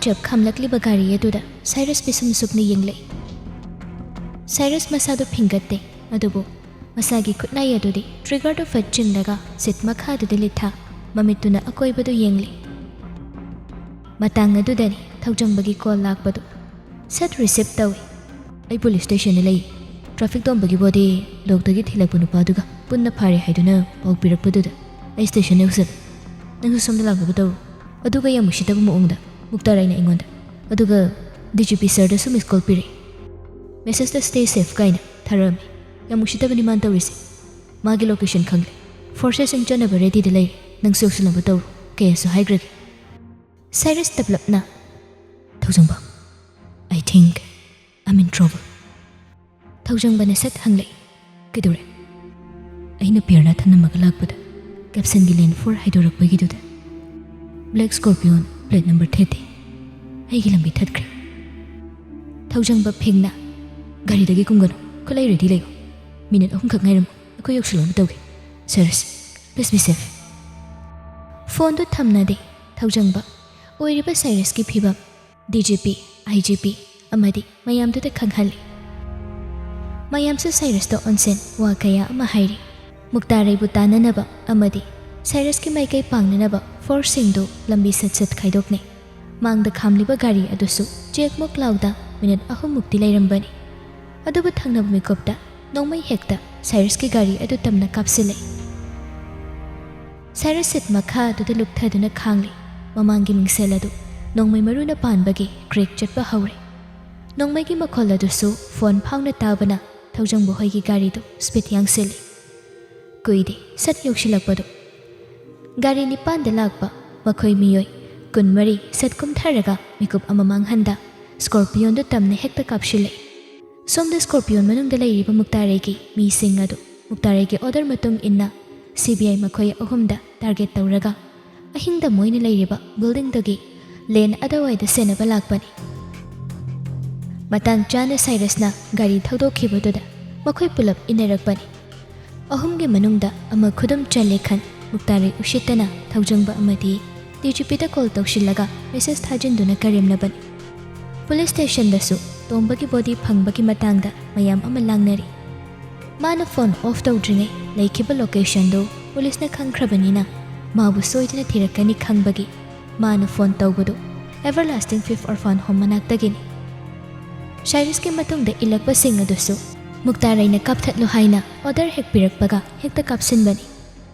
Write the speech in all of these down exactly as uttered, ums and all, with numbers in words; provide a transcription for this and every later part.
ꯆꯞ ꯈꯥꯝꯂꯛꯂꯤꯕ ꯒꯥꯔꯤ ꯑꯗꯨꯗ ꯁꯥꯏꯔꯁ ꯄꯤꯁꯨꯝ ꯁꯨꯞꯅ ꯌꯦꯡꯂꯛꯏ꯫ ꯁꯥꯏꯔꯁ ꯃꯁꯥꯗꯨ ꯐꯤꯡꯒꯠꯇꯦ, ꯑꯗꯨꯕꯨ ꯃꯁꯥꯒꯤ ꯈꯨꯠꯅꯥꯏ ꯑꯗꯨꯗꯤ ꯇ꯭ꯔꯤꯒꯔꯗꯨ ꯐꯠ ꯆꯤꯡꯂꯒ ꯁꯤꯠ ꯃꯈꯥꯗꯨꯗ ꯂꯤꯊꯥ ꯃꯃꯤꯠꯇꯨꯅ ꯑꯀꯣꯏꯕꯗꯨ ꯌꯦꯡꯂꯤ꯫ ꯃꯇꯥꯡ ꯑꯗꯨꯗꯅꯤ ꯊꯧꯖꯪꯕꯒꯤ ꯀꯣꯜ ꯂꯥꯛꯄꯗꯨ꯫ ꯁꯠ ꯔꯤꯁꯤꯞ ꯇꯧꯏ꯫ "ꯑꯩ ꯄꯨꯂꯤꯁ ꯁ꯭ꯇꯦꯁꯟꯗ ꯂꯩ꯫ ꯇ꯭ꯔꯥꯐꯤꯛ ꯇꯣꯝꯕꯒꯤ ꯕꯣꯗꯤ ꯂꯣꯛꯇꯒꯤ ꯊꯤꯜꯂꯛꯄ ꯅꯨꯄꯥꯗꯨꯒ ꯄꯨꯟꯅ ꯐꯥꯔꯦ ꯍꯥꯏꯗꯨꯅ ꯄꯥꯎ ꯄꯤꯔꯛꯄꯗꯨꯗ ꯑꯩ ꯁ꯭ꯇꯦꯁꯟ ꯌꯧꯁꯜꯂꯦ꯫ ꯅꯪꯁꯨ ꯁꯣꯝꯗ ꯂꯥꯛꯅꯕ ꯇꯧꯔꯨ꯫" ꯑꯗꯨꯒ ꯌꯥꯝ ꯎꯁꯤꯠꯇꯕ ꯃꯑꯣꯡꯗ ꯃꯨꯛꯇꯥꯔ ꯑꯩꯅ ꯑꯩꯉꯣꯟꯗ, ꯑꯗꯨꯒ "ꯗꯤ ꯖꯤ ꯄꯤ ꯁꯔꯗꯁꯨ ꯃꯤꯁ ꯀꯣꯜ ꯄꯤꯔꯛꯏ꯫ ꯃꯦꯁꯦꯖꯇ 'Stay safe' ꯀꯥꯏꯅ ꯊꯥꯔꯛꯑꯝꯃꯤ꯫ ꯌꯥꯝ ꯎꯁꯤꯠꯇꯕꯅꯤ ꯃꯥꯅ ꯇꯧꯔꯤꯁꯦ꯫ ꯃꯥꯒꯤ ꯂꯣꯀꯦꯁꯟ ꯈꯪꯂꯦ꯫ ꯐꯣꯔꯁꯦꯁꯁꯤꯡ ꯆꯠꯅꯕ ꯔꯦꯗꯤꯗ ꯂꯩꯔꯦ꯫ ꯅꯪꯁꯨ ꯌꯧꯁꯤꯟꯅꯕ ꯇꯧꯔꯨ꯫ ꯀꯌꯥꯁꯨ ꯍꯥꯏꯈ꯭ꯔꯒꯦ꯫" ꯁꯥꯏꯔꯁ ꯇꯞꯂꯞꯅ, "ꯊꯧꯖꯪꯕ, I think I'm in trouble." ꯊꯧꯖꯪꯕꯅ ꯁꯠ ꯍꯪꯂꯛꯏ, "ꯀꯩꯗꯧꯔꯦ?" "ꯑꯩꯅ ꯄꯤꯌꯔꯅꯥꯊ ꯅꯝꯃꯒ ꯂꯥꯛꯄꯗ ꯀꯦꯞꯁꯟꯒꯤ ꯂꯦꯟ ꯐꯣꯔ ꯍꯥꯏꯗꯣꯔꯛꯄꯒꯤꯗꯨꯗ ꯕ꯭ꯂꯦꯛ ꯁ꯭ꯀꯣꯔꯄꯤꯌꯣꯟ ꯄ꯭ꯂꯦꯠ ꯅꯝꯕꯔ ꯊꯦꯠꯇꯦ꯫ ꯑꯩꯒꯤ ꯂꯝꯕꯤ ꯊꯠꯈ꯭ꯔꯦ꯫" ꯊꯧꯖꯪꯕ ꯐꯤꯡꯅ, "ꯒꯥꯔꯤꯗꯒꯤ ꯀꯨꯝꯒꯅꯨ, ꯈꯨꯠꯂꯥꯏ ꯔꯦꯗꯤ ꯂꯩꯌꯨ꯫ ꯃꯤꯅꯤꯠ ꯑꯍꯨꯝꯈꯛ ꯉꯥꯏꯔꯝꯃꯨ, ꯑꯩꯈꯣꯏ ꯌꯧꯁꯤꯜꯂꯛꯅꯕ ꯇꯧꯒꯦ꯫ ꯁꯥꯏꯔꯁ, please be safe." ꯐꯣꯟꯗꯨ ꯊꯝꯅꯗꯦ ꯊꯧꯖꯪꯕ꯫ ꯑꯣꯏꯔꯤꯕ ꯁꯥꯏꯔꯁꯀꯤ ꯐꯤꯕꯝ ꯗꯤ ꯖꯤ ꯄꯤ, ꯑꯥꯏ ꯖꯤ ꯄꯤ ꯑꯃꯗꯤ ꯃꯌꯥꯝꯗꯨꯗ ꯈꯪꯍꯜꯂꯤ꯫ ꯃꯌꯥꯝꯁꯨ ꯁꯥꯏꯔꯁꯇ ꯑꯣꯟꯁꯦꯟ ꯋꯥ ꯀꯌꯥ ꯑꯃ ꯍꯥꯏꯔꯤ꯫ ꯃꯨꯛꯇꯥꯔꯩꯕꯨ ꯇꯥꯟꯅꯅꯕ ꯑꯃꯗꯤ ꯁꯥꯏꯔꯁꯀꯤ ꯃꯥꯏꯀꯩ ꯄꯥꯡꯅꯅꯕ ꯐꯣꯔꯁꯁꯤꯡꯗꯨ ꯂꯝꯕꯤ ꯁꯠ ꯁꯠ ꯈꯥꯏꯗꯣꯛꯅꯩ꯫ ꯃꯥꯡꯗ ꯈꯥꯝꯂꯤꯕ ꯒꯥꯔꯤ ꯑꯗꯨꯁꯨ ꯆꯦꯛꯃꯨꯛ ꯂꯥꯎꯗ ꯃꯤꯅꯤꯠ ꯑꯍꯨꯝꯃꯨꯛꯇꯤ ꯂꯩꯔꯝꯕꯅꯤ꯫ ꯑꯗꯨꯕꯨ ꯊꯪꯅꯕ ꯃꯤꯀꯨꯞꯇ ꯅꯣꯡꯃꯩ ꯍꯦꯛꯇ ꯁꯥꯏꯔꯁꯀꯤ ꯒꯥꯔꯤ ꯑꯗꯨ ꯇꯝꯅ ꯀꯥꯞꯁꯤꯜꯂꯛꯏ꯫ ꯁꯥꯏꯔꯁ ꯁꯤꯠ ꯃꯈꯥ ꯑꯗꯨꯗ ꯂꯨꯞꯊꯗꯨꯅ ꯈꯥꯡꯂꯤ꯫ ꯃꯃꯥꯡꯒꯤ ꯃꯤꯡꯁꯦꯜ ꯑꯗꯨ ꯅꯣꯡꯃꯩ ꯃꯔꯨꯅ ꯄꯥꯟꯕꯒꯤ ꯀ꯭ꯔꯦꯛ ꯆꯠꯄ ꯍꯧꯔꯦ꯫ ꯅꯣꯡꯃꯩꯒꯤ ꯃꯈꯣꯜ ꯑꯗꯨꯁꯨ ꯐꯣꯟ ꯐꯥꯎꯅ ꯇꯥꯕꯅ ꯊꯧꯖꯪꯕ ꯍꯣꯏꯒꯤ ꯒꯥꯔꯤꯗꯨ ꯁ꯭ꯄꯤꯗ ꯌꯥꯡꯁꯤꯜꯂꯤ꯫ ꯀꯨꯏꯗꯦ ꯁꯠ ꯌꯧꯁꯤꯜꯂꯛꯄꯗꯨ꯫ ꯒꯥꯔꯤ ꯅꯤꯄꯥꯟꯗ ꯂꯥꯛꯄ ꯃꯈꯣꯏ ꯃꯤꯑꯣꯏ ꯀꯨꯟꯃꯔꯤ ꯁꯠ ꯀꯨꯝꯊꯔꯒ ꯃꯤꯀꯨꯞ ꯑꯃ ꯃꯥꯡꯍꯟꯗ ꯁ꯭ꯀꯣꯔꯄꯤꯌꯣꯟꯗꯨ ꯇꯝꯅ ꯍꯦꯛꯇ ꯀꯥꯞꯁꯤꯜꯂꯛꯏ꯫ ꯁꯣꯝꯗ ꯁ꯭ꯀꯣꯔꯄꯤꯌꯣꯟ ꯃꯅꯨꯡꯗ ꯂꯩꯔꯤꯕ ꯃꯨꯛꯇꯥꯔꯩꯒꯤ ꯃꯤꯁꯤꯡ ꯑꯗꯨ ꯃꯨꯛꯇꯥꯔꯩꯒꯤ ꯑꯣꯔꯗꯔ ꯃꯇꯨꯡ ꯏꯟꯅ ꯁꯤ ꯕꯤ ꯑꯥꯏ ꯃꯈꯣꯏ ꯑꯍꯨꯝꯗ ꯇꯥꯔꯒꯦꯠ ꯇꯧꯔꯒ ꯑꯍꯤꯡꯗ ꯃꯣꯏꯅ ꯂꯩꯔꯤꯕ ꯕꯤꯜꯗꯤꯡꯗꯨꯒꯤ ꯂꯦꯟ ꯑꯗꯨꯋꯥꯏꯗ ꯁꯦꯟꯅꯕ ꯂꯥꯛꯄꯅꯤ꯫ ꯃꯇꯥꯡ ꯆꯥꯅ ꯁꯥꯏꯔꯁꯅ ꯒꯥꯔꯤ ꯊꯧꯗꯣꯛꯈꯤꯕꯗꯨꯗ ꯃꯈꯣꯏ ꯄꯨꯂꯞ ꯏꯟꯅꯔꯛꯄꯅꯤ꯫ ꯑꯍꯨꯝꯒꯤ ꯃꯅꯨꯡꯗ ꯑꯃ ꯈꯨꯗꯨꯝ ꯆꯜꯂꯦ ꯈꯟ ꯃꯨꯛꯇꯥꯔꯩ ꯎꯁꯤꯠꯇꯅ ꯊꯧꯖꯪꯕ ꯑꯃꯗꯤ ꯗꯤ ꯖꯤ ꯄꯤꯗ ꯀꯣꯜ ꯇꯧꯁꯤꯜꯂꯒ ꯃꯦꯁꯦꯖ ꯊꯥꯖꯤꯟꯗꯨꯅ ꯀꯔꯦꯝꯅꯕꯅꯤ꯫ ꯄꯨꯂꯤꯁ ꯁ꯭ꯇꯦꯁꯟꯗꯁꯨ ꯇꯣꯝꯕꯒꯤ ꯕꯣꯗꯤ ꯐꯪꯕꯒꯤ ꯃꯇꯥꯡꯗ ꯃꯌꯥꯝ ꯑꯃ ꯂꯥꯡꯅꯔꯤ꯫ ꯃꯥꯅ ꯐꯣꯟ ꯑꯣꯐ ꯇꯧꯗ꯭ꯔꯤꯉꯩ ꯂꯩꯈꯤꯕ ꯂꯣꯀꯦꯁꯟꯗꯨ ꯄꯨꯂꯤꯁꯅ ꯈꯪꯈ꯭ꯔꯕꯅꯤꯅ ꯃꯥꯕꯨ ꯁꯣꯏꯗꯅ ꯊꯤꯔꯛꯀꯅꯤ ꯈꯪꯕꯒꯤ ꯃꯥꯅ ꯐꯣꯟ ꯇꯧꯕꯗꯨ ꯑꯦꯚꯔꯂꯥꯁꯇꯤꯡ ꯐꯤꯐ ꯑꯣꯔꯐꯥꯟ ꯍꯣꯝ ꯃꯅꯥꯛꯇꯒꯤꯅꯤ꯫ ꯁꯥꯏꯔꯁꯀꯤ ꯃꯇꯨꯡꯗ ꯏꯜꯂꯛꯄꯁꯤꯡ ꯑꯗꯨꯁꯨ ꯃꯨꯛꯇꯥꯔꯩꯅ ꯀꯥꯞꯊꯠꯂꯨ ꯍꯥꯏꯅ ꯑꯣꯔꯗꯔ ꯍꯦꯛ ꯄꯤꯔꯛꯄꯒ ꯍꯦꯛꯇ ꯀꯥꯞꯁꯤꯟꯕꯅꯤ꯫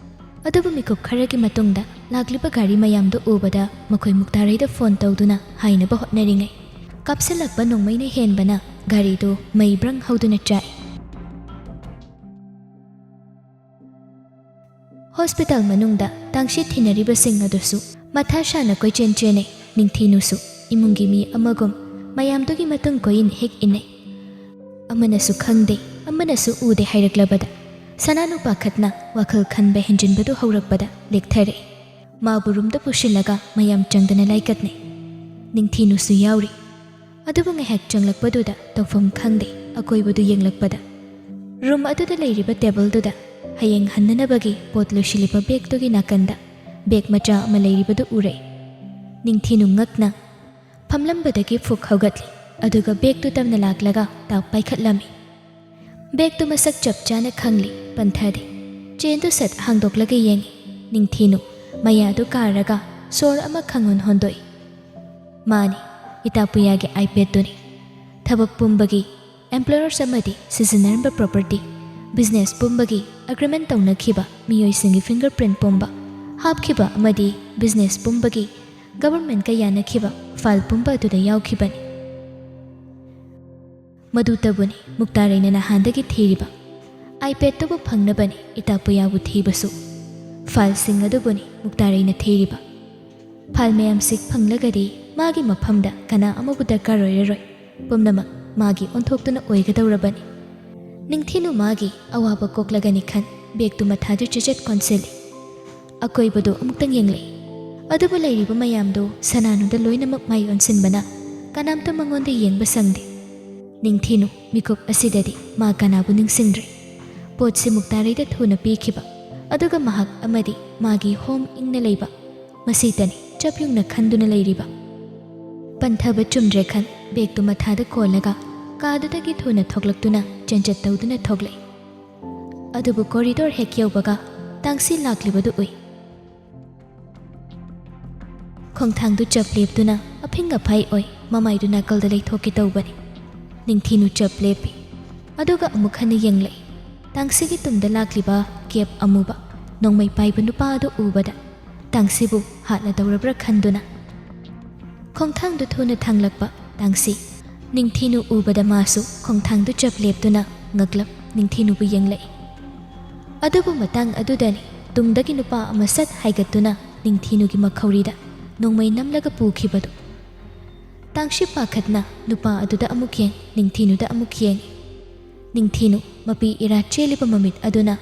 ꯑꯗꯨꯕꯨ ꯃꯤꯀꯨꯞ ꯈꯔꯒꯤ ꯃꯇꯨꯡꯗ ꯂꯥꯛꯂꯤꯕ ꯒꯥꯔꯤ ꯃꯌꯥꯝꯗꯨ ꯎꯕꯗ ꯃꯈꯣꯏ ꯃꯨꯛꯇꯥꯔꯩꯗ ꯐꯣꯟ ꯇꯧꯗꯨꯅ ꯍꯥꯏꯅꯕ ꯍꯣꯠꯅꯔꯤꯉꯩ ꯀꯥꯞꯁꯤꯜꯂꯛꯄ ꯅꯣꯡꯃꯩꯅ ꯍꯦꯟꯕꯅ ꯒꯥꯔꯤꯗꯨ ꯃꯩ ꯕ꯭ꯔꯪ ꯍꯧꯗꯨꯅ ꯆꯥꯛꯏ꯫ ꯍꯣꯁꯄꯤꯇꯥꯜ ꯃꯅꯨꯡꯗ ꯇꯥꯡꯁꯤ ꯊꯤꯅꯔꯤꯕꯁꯤꯡ ꯑꯗꯨꯁꯨ ꯃꯊꯥ ꯁꯥꯅ ꯀꯣꯏꯆꯦꯟ ꯆꯦꯟꯅꯩ꯫ ꯅꯤꯡꯊꯤꯅꯨꯁꯨ ꯏꯃꯨꯡꯒꯤ ꯃꯤ ꯑꯃꯒꯨꯝ ꯃꯌꯥꯝꯗꯨꯒꯤ ꯃꯇꯨꯡ ꯀꯣꯏꯏꯟ ꯍꯦꯛ ꯏꯟꯅꯩ꯫ ꯑꯃꯅꯁꯨ ꯈꯪꯗꯦ, ꯑꯃꯅꯁꯨ ꯎꯗꯦ ꯍꯥꯏꯔꯛꯂꯕꯗ ꯁꯅꯥꯅꯨ ꯄꯥꯈꯠꯅ ꯋꯥꯈꯜ ꯈꯟꯕ ꯍꯦꯟꯖꯤꯟꯕꯗꯨ ꯍꯧꯔꯛꯄꯗ ꯂꯦꯛꯊꯔꯛꯏ꯫ ꯃꯥꯕꯨ ꯔꯨꯝꯗ ꯄꯨꯁꯤꯜꯂꯒ ꯃꯌꯥꯝ ꯆꯪꯗꯅ ꯂꯥꯏꯀꯠꯅꯩ꯫ ꯅꯤꯡꯊꯤꯅꯨꯁꯨ ꯌꯥꯎꯔꯤ꯫ ꯑꯗꯨꯕꯨ ꯉꯥꯏꯍꯥꯛ ꯆꯪꯂꯛꯄꯗꯨꯗ ꯇꯧꯐꯝ ꯈꯪꯗꯦ꯫ ꯑꯀꯣꯏꯕꯗꯨ ꯌꯦꯡꯂꯛꯄꯗ ꯔꯨꯝ ꯑꯗꯨꯗ ꯂꯩꯔꯤꯕ ꯇꯦꯕꯜꯗꯨꯗ ꯍꯌꯦꯡ ꯍꯟꯅꯅꯕꯒꯤ ꯄꯣꯠ ꯂꯣꯏꯁꯤꯜꯂꯤꯕ ꯕꯦꯒꯇꯨꯒꯤ ꯅꯥꯀꯟꯗ ꯕꯦꯒ ꯃꯆꯥ ꯑꯃ ꯂꯩꯔꯤꯕꯗꯨ ꯎꯔꯛꯏ꯫ ꯅꯤꯡꯊꯤꯅꯨ ꯉꯛꯅ ꯐꯝꯂꯝꯕꯗꯒꯤ ꯐꯨꯛ ꯍꯧꯒꯠꯂꯤ꯫ ꯑꯗꯨꯒ ꯕꯦꯒꯇꯨ ꯇꯞꯅ ꯂꯥꯛꯂꯒ ꯇꯥꯞ ꯄꯥꯏꯈꯠꯂꯝꯃꯤ꯫ ꯕꯦꯒꯇꯨ ꯃꯁꯛ ꯆꯞ ꯆꯥꯅ ꯈꯪꯂꯤ, ꯄꯟꯊꯗꯦ꯫ ꯆꯦꯟꯗꯨ ꯁꯠ ꯍꯥꯡꯗꯣꯛꯂꯒ ꯌꯦꯡꯉꯤ꯫ ꯅꯤꯡꯊꯤꯅꯨ ꯃꯌꯥꯗꯨ ꯀꯥꯔꯒ ꯁꯣꯔ ꯑꯃ ꯈꯪꯍꯣꯟ ꯍꯣꯟꯗꯣꯛꯏ꯫ ꯃꯥꯅꯤ, ꯏꯇꯥꯄꯨꯌꯥꯒꯤ ꯑꯥꯏꯄꯦꯗꯇꯨꯅꯤ꯫ ꯊꯕꯛ ꯄꯨꯝꯕꯒꯤ, ꯑꯦꯝꯄ꯭ꯂꯣꯌꯔꯁ ꯑꯃꯗꯤ ꯁꯤꯖꯤꯟꯅꯔꯝꯕ ꯄ꯭ꯔꯣꯄꯔꯇꯤ, ꯕꯤꯖꯤꯅꯦꯁ ꯄꯨꯝꯕꯒꯤ ꯑꯦꯒ꯭ꯔꯤꯃꯦꯟ ꯇꯧꯅꯈꯤꯕ ꯃꯤꯑꯣꯏꯁꯤꯡꯒꯤ ꯐꯤꯡꯒꯔ ꯄ꯭ꯔꯤꯟ ꯄꯨꯝꯕ ꯍꯥꯞꯈꯤꯕ ꯑꯃꯗꯤ ꯕꯤꯖꯤꯅꯦꯁ ꯄꯨꯝꯕꯒꯤ ꯒꯕꯔꯟꯃꯦꯟꯠꯀ ꯌꯥꯅꯈꯤꯕ ꯐꯥꯏꯜ ꯄꯨꯝꯕ ꯑꯗꯨꯗ ꯌꯥꯎꯈꯤꯕꯅꯤ꯫ ꯃꯗꯨꯇꯕꯨꯅꯤ ꯃꯨꯛꯇꯥꯔꯩꯅ ꯅꯍꯥꯟꯗꯒꯤ ꯊꯤꯔꯤꯕ꯫ ꯑꯥꯏꯄꯦꯗꯇꯨꯕꯨ ꯐꯪꯅꯕꯅꯤ ꯏꯇꯥꯄꯨꯌꯥꯕꯨ ꯊꯤꯕꯁꯨ꯫ ꯐꯥꯏꯜꯁꯤꯡ ꯑꯗꯨꯕꯨꯅꯤ ꯃꯨꯛꯇꯥꯔꯩꯅ ꯊꯤꯔꯤꯕ꯫ ꯐꯥꯏꯜ ꯃꯌꯥꯝꯁꯤ ꯐꯪꯂꯒꯗꯤ ꯃꯥꯒꯤ ꯃꯐꯝꯗ ꯀꯅꯥ ꯑꯃꯕꯨ ꯗꯔꯀꯥꯔ ꯑꯣꯏꯔꯔꯣꯏ꯫ ꯄꯨꯝꯅꯃꯛ ꯃꯥꯒꯤ ꯑꯣꯟꯊꯣꯛꯇꯨꯅ ꯑꯣꯏꯒꯗꯧꯔꯕꯅꯤ꯫ ꯅꯤꯡꯊꯤꯅꯨ ꯃꯥꯒꯤ ꯑꯋꯥꯕ ꯀꯣꯛꯂꯒꯅꯤ ꯈꯟ ꯕꯦꯒꯇꯨ ꯃꯊꯥꯗꯨ ꯆꯦꯆꯦꯠ ꯀꯣꯟꯁꯤꯜꯂꯤ꯫ ꯑꯀꯣꯏꯕꯗꯨ ꯑꯃꯨꯛꯇꯪ ꯌꯦꯡꯂꯛꯏ꯫ ꯑꯗꯨꯕꯨ ꯂꯩꯔꯤꯕ ꯃꯌꯥꯝꯗꯨ ꯁꯅꯥꯅꯨꯗ ꯂꯣꯏꯅꯃꯛ ꯃꯥꯏ ꯑꯣꯟꯁꯤꯟꯕꯅ ꯀꯅꯥꯝꯇ ꯃꯉꯣꯟꯗ ꯌꯦꯡꯕ ꯁꯪꯗꯦ꯫ ꯅꯤꯡꯊꯤꯅꯨ ꯃꯤꯀꯨꯞ ꯑꯁꯤꯗꯗꯤ ꯃꯥ ꯀꯅꯥꯕꯨ ꯅꯤꯡꯁꯤꯡꯗ꯭ꯔꯦ꯫ ꯄꯣꯠꯁꯤ ꯃꯨꯛꯇꯥꯔꯩꯗ ꯊꯨꯅ ꯄꯤꯈꯤꯕ, ꯑꯗꯨꯒ ꯃꯍꯥꯛ ꯑꯃꯗꯤ ꯃꯥꯒꯤ ꯍꯣꯝ ꯏꯪꯅ ꯂꯩꯕ ꯃꯁꯤꯇꯅꯤ ꯆꯞ ꯌꯨꯡꯅ ꯈꯟꯗꯨꯅ ꯂꯩꯔꯤꯕ꯫ ꯄꯟꯊꯕ ꯆꯨꯝꯗ꯭ꯔꯦ ꯈꯟ ꯕꯦꯒꯇꯨ ꯃꯊꯥꯗ ꯀꯣꯜꯂꯒ ꯀꯥꯗꯨꯗꯒꯤ ꯊꯨꯅ ꯊꯣꯛꯂꯛꯇꯨꯅ ꯆꯦꯟꯆꯠ ꯇꯧꯗꯨꯅ ꯊꯣꯛꯂꯛꯏ꯫ ꯑꯗꯨꯕꯨ ꯀꯣꯔꯤꯗꯣꯔ ꯍꯦꯛ ꯌꯧꯕꯒ ꯇꯥꯡꯁꯤ ꯂꯥꯛꯂꯤꯕꯗꯨ ꯎꯏ꯫ ꯈꯣꯡꯊꯥꯡꯗꯨ ꯆꯞ ꯂꯦꯞꯇꯨꯅ ꯑꯐꯤꯡ ꯑꯐꯥꯏ ꯑꯣꯏ ꯃꯃꯥꯏꯗꯨ ꯅꯥꯀꯜꯗ ꯂꯩꯊꯣꯛꯀꯦ ꯇꯧꯕꯅꯤ꯫ ꯅꯤꯡꯊꯤꯅꯨ ꯆꯞ ꯂꯦꯞꯄꯤ꯫ ꯑꯗꯨꯒ ꯑꯃꯨꯛ ꯍꯟꯅ ꯌꯦꯡꯂꯛꯏ꯫ ꯇꯥꯡꯁꯤꯒꯤ ꯇꯨꯡꯗ ꯂꯥꯛꯂꯤꯕ ꯀꯦꯞ ꯑꯃꯨꯕ ꯅꯣꯡꯃꯩ ꯄꯥꯏꯕ ꯅꯨꯄꯥ ꯑꯗꯨ ꯎꯕꯗ ꯇꯥꯡꯁꯤꯕꯨ ꯍꯥꯠꯅꯗꯧꯔꯕ꯭ꯔꯥ ꯈꯟꯗꯨꯅ ꯈꯣꯡꯊꯥꯡꯗꯨ ꯊꯨꯅ ꯊꯥꯡꯂꯛꯄ ꯇꯥꯡꯁꯤ꯫ ꯅꯤꯡꯊꯤꯅꯨ ꯎꯕꯗ ꯃꯥꯁꯨ ꯈꯣꯡꯊꯥꯡꯗꯨ ꯆꯞ ꯂꯦꯞꯇꯨꯅ ꯉꯛꯂꯞ ꯅꯤꯡꯊꯤꯅꯨꯕꯨ ꯌꯦꯡꯂꯛꯏ꯫ ꯑꯗꯨꯕꯨ ꯃꯇꯥꯡ ꯑꯗꯨꯗꯅꯤ ꯇꯨꯡꯗꯒꯤ ꯅꯨꯄꯥ ꯑꯃ ꯁꯠ ꯍꯥꯏꯒꯠꯇꯨꯅ ꯅꯤꯡꯊꯤꯅꯨꯒꯤ ꯃꯈꯧꯔꯤꯗ ꯅꯣꯡꯃꯩ ꯅꯝꯂꯒ ꯄꯨꯈꯤꯕꯗꯨ꯫ ꯇꯥꯡꯁꯤ ꯄꯥꯈꯠꯅ ꯅꯨꯄꯥ ꯑꯗꯨꯗ ꯑꯃꯨꯛ ꯌꯦꯡ, ꯅꯤꯡꯊꯤꯅꯨꯗ ꯑꯃꯨꯛ ꯌꯦꯡ꯫ ꯅꯤꯡꯊꯤꯅꯨ ꯃꯄꯤ ꯏꯔꯥ ꯆꯦꯜꯂꯤꯕ ꯃꯃꯤꯠ ꯑꯗꯨꯅ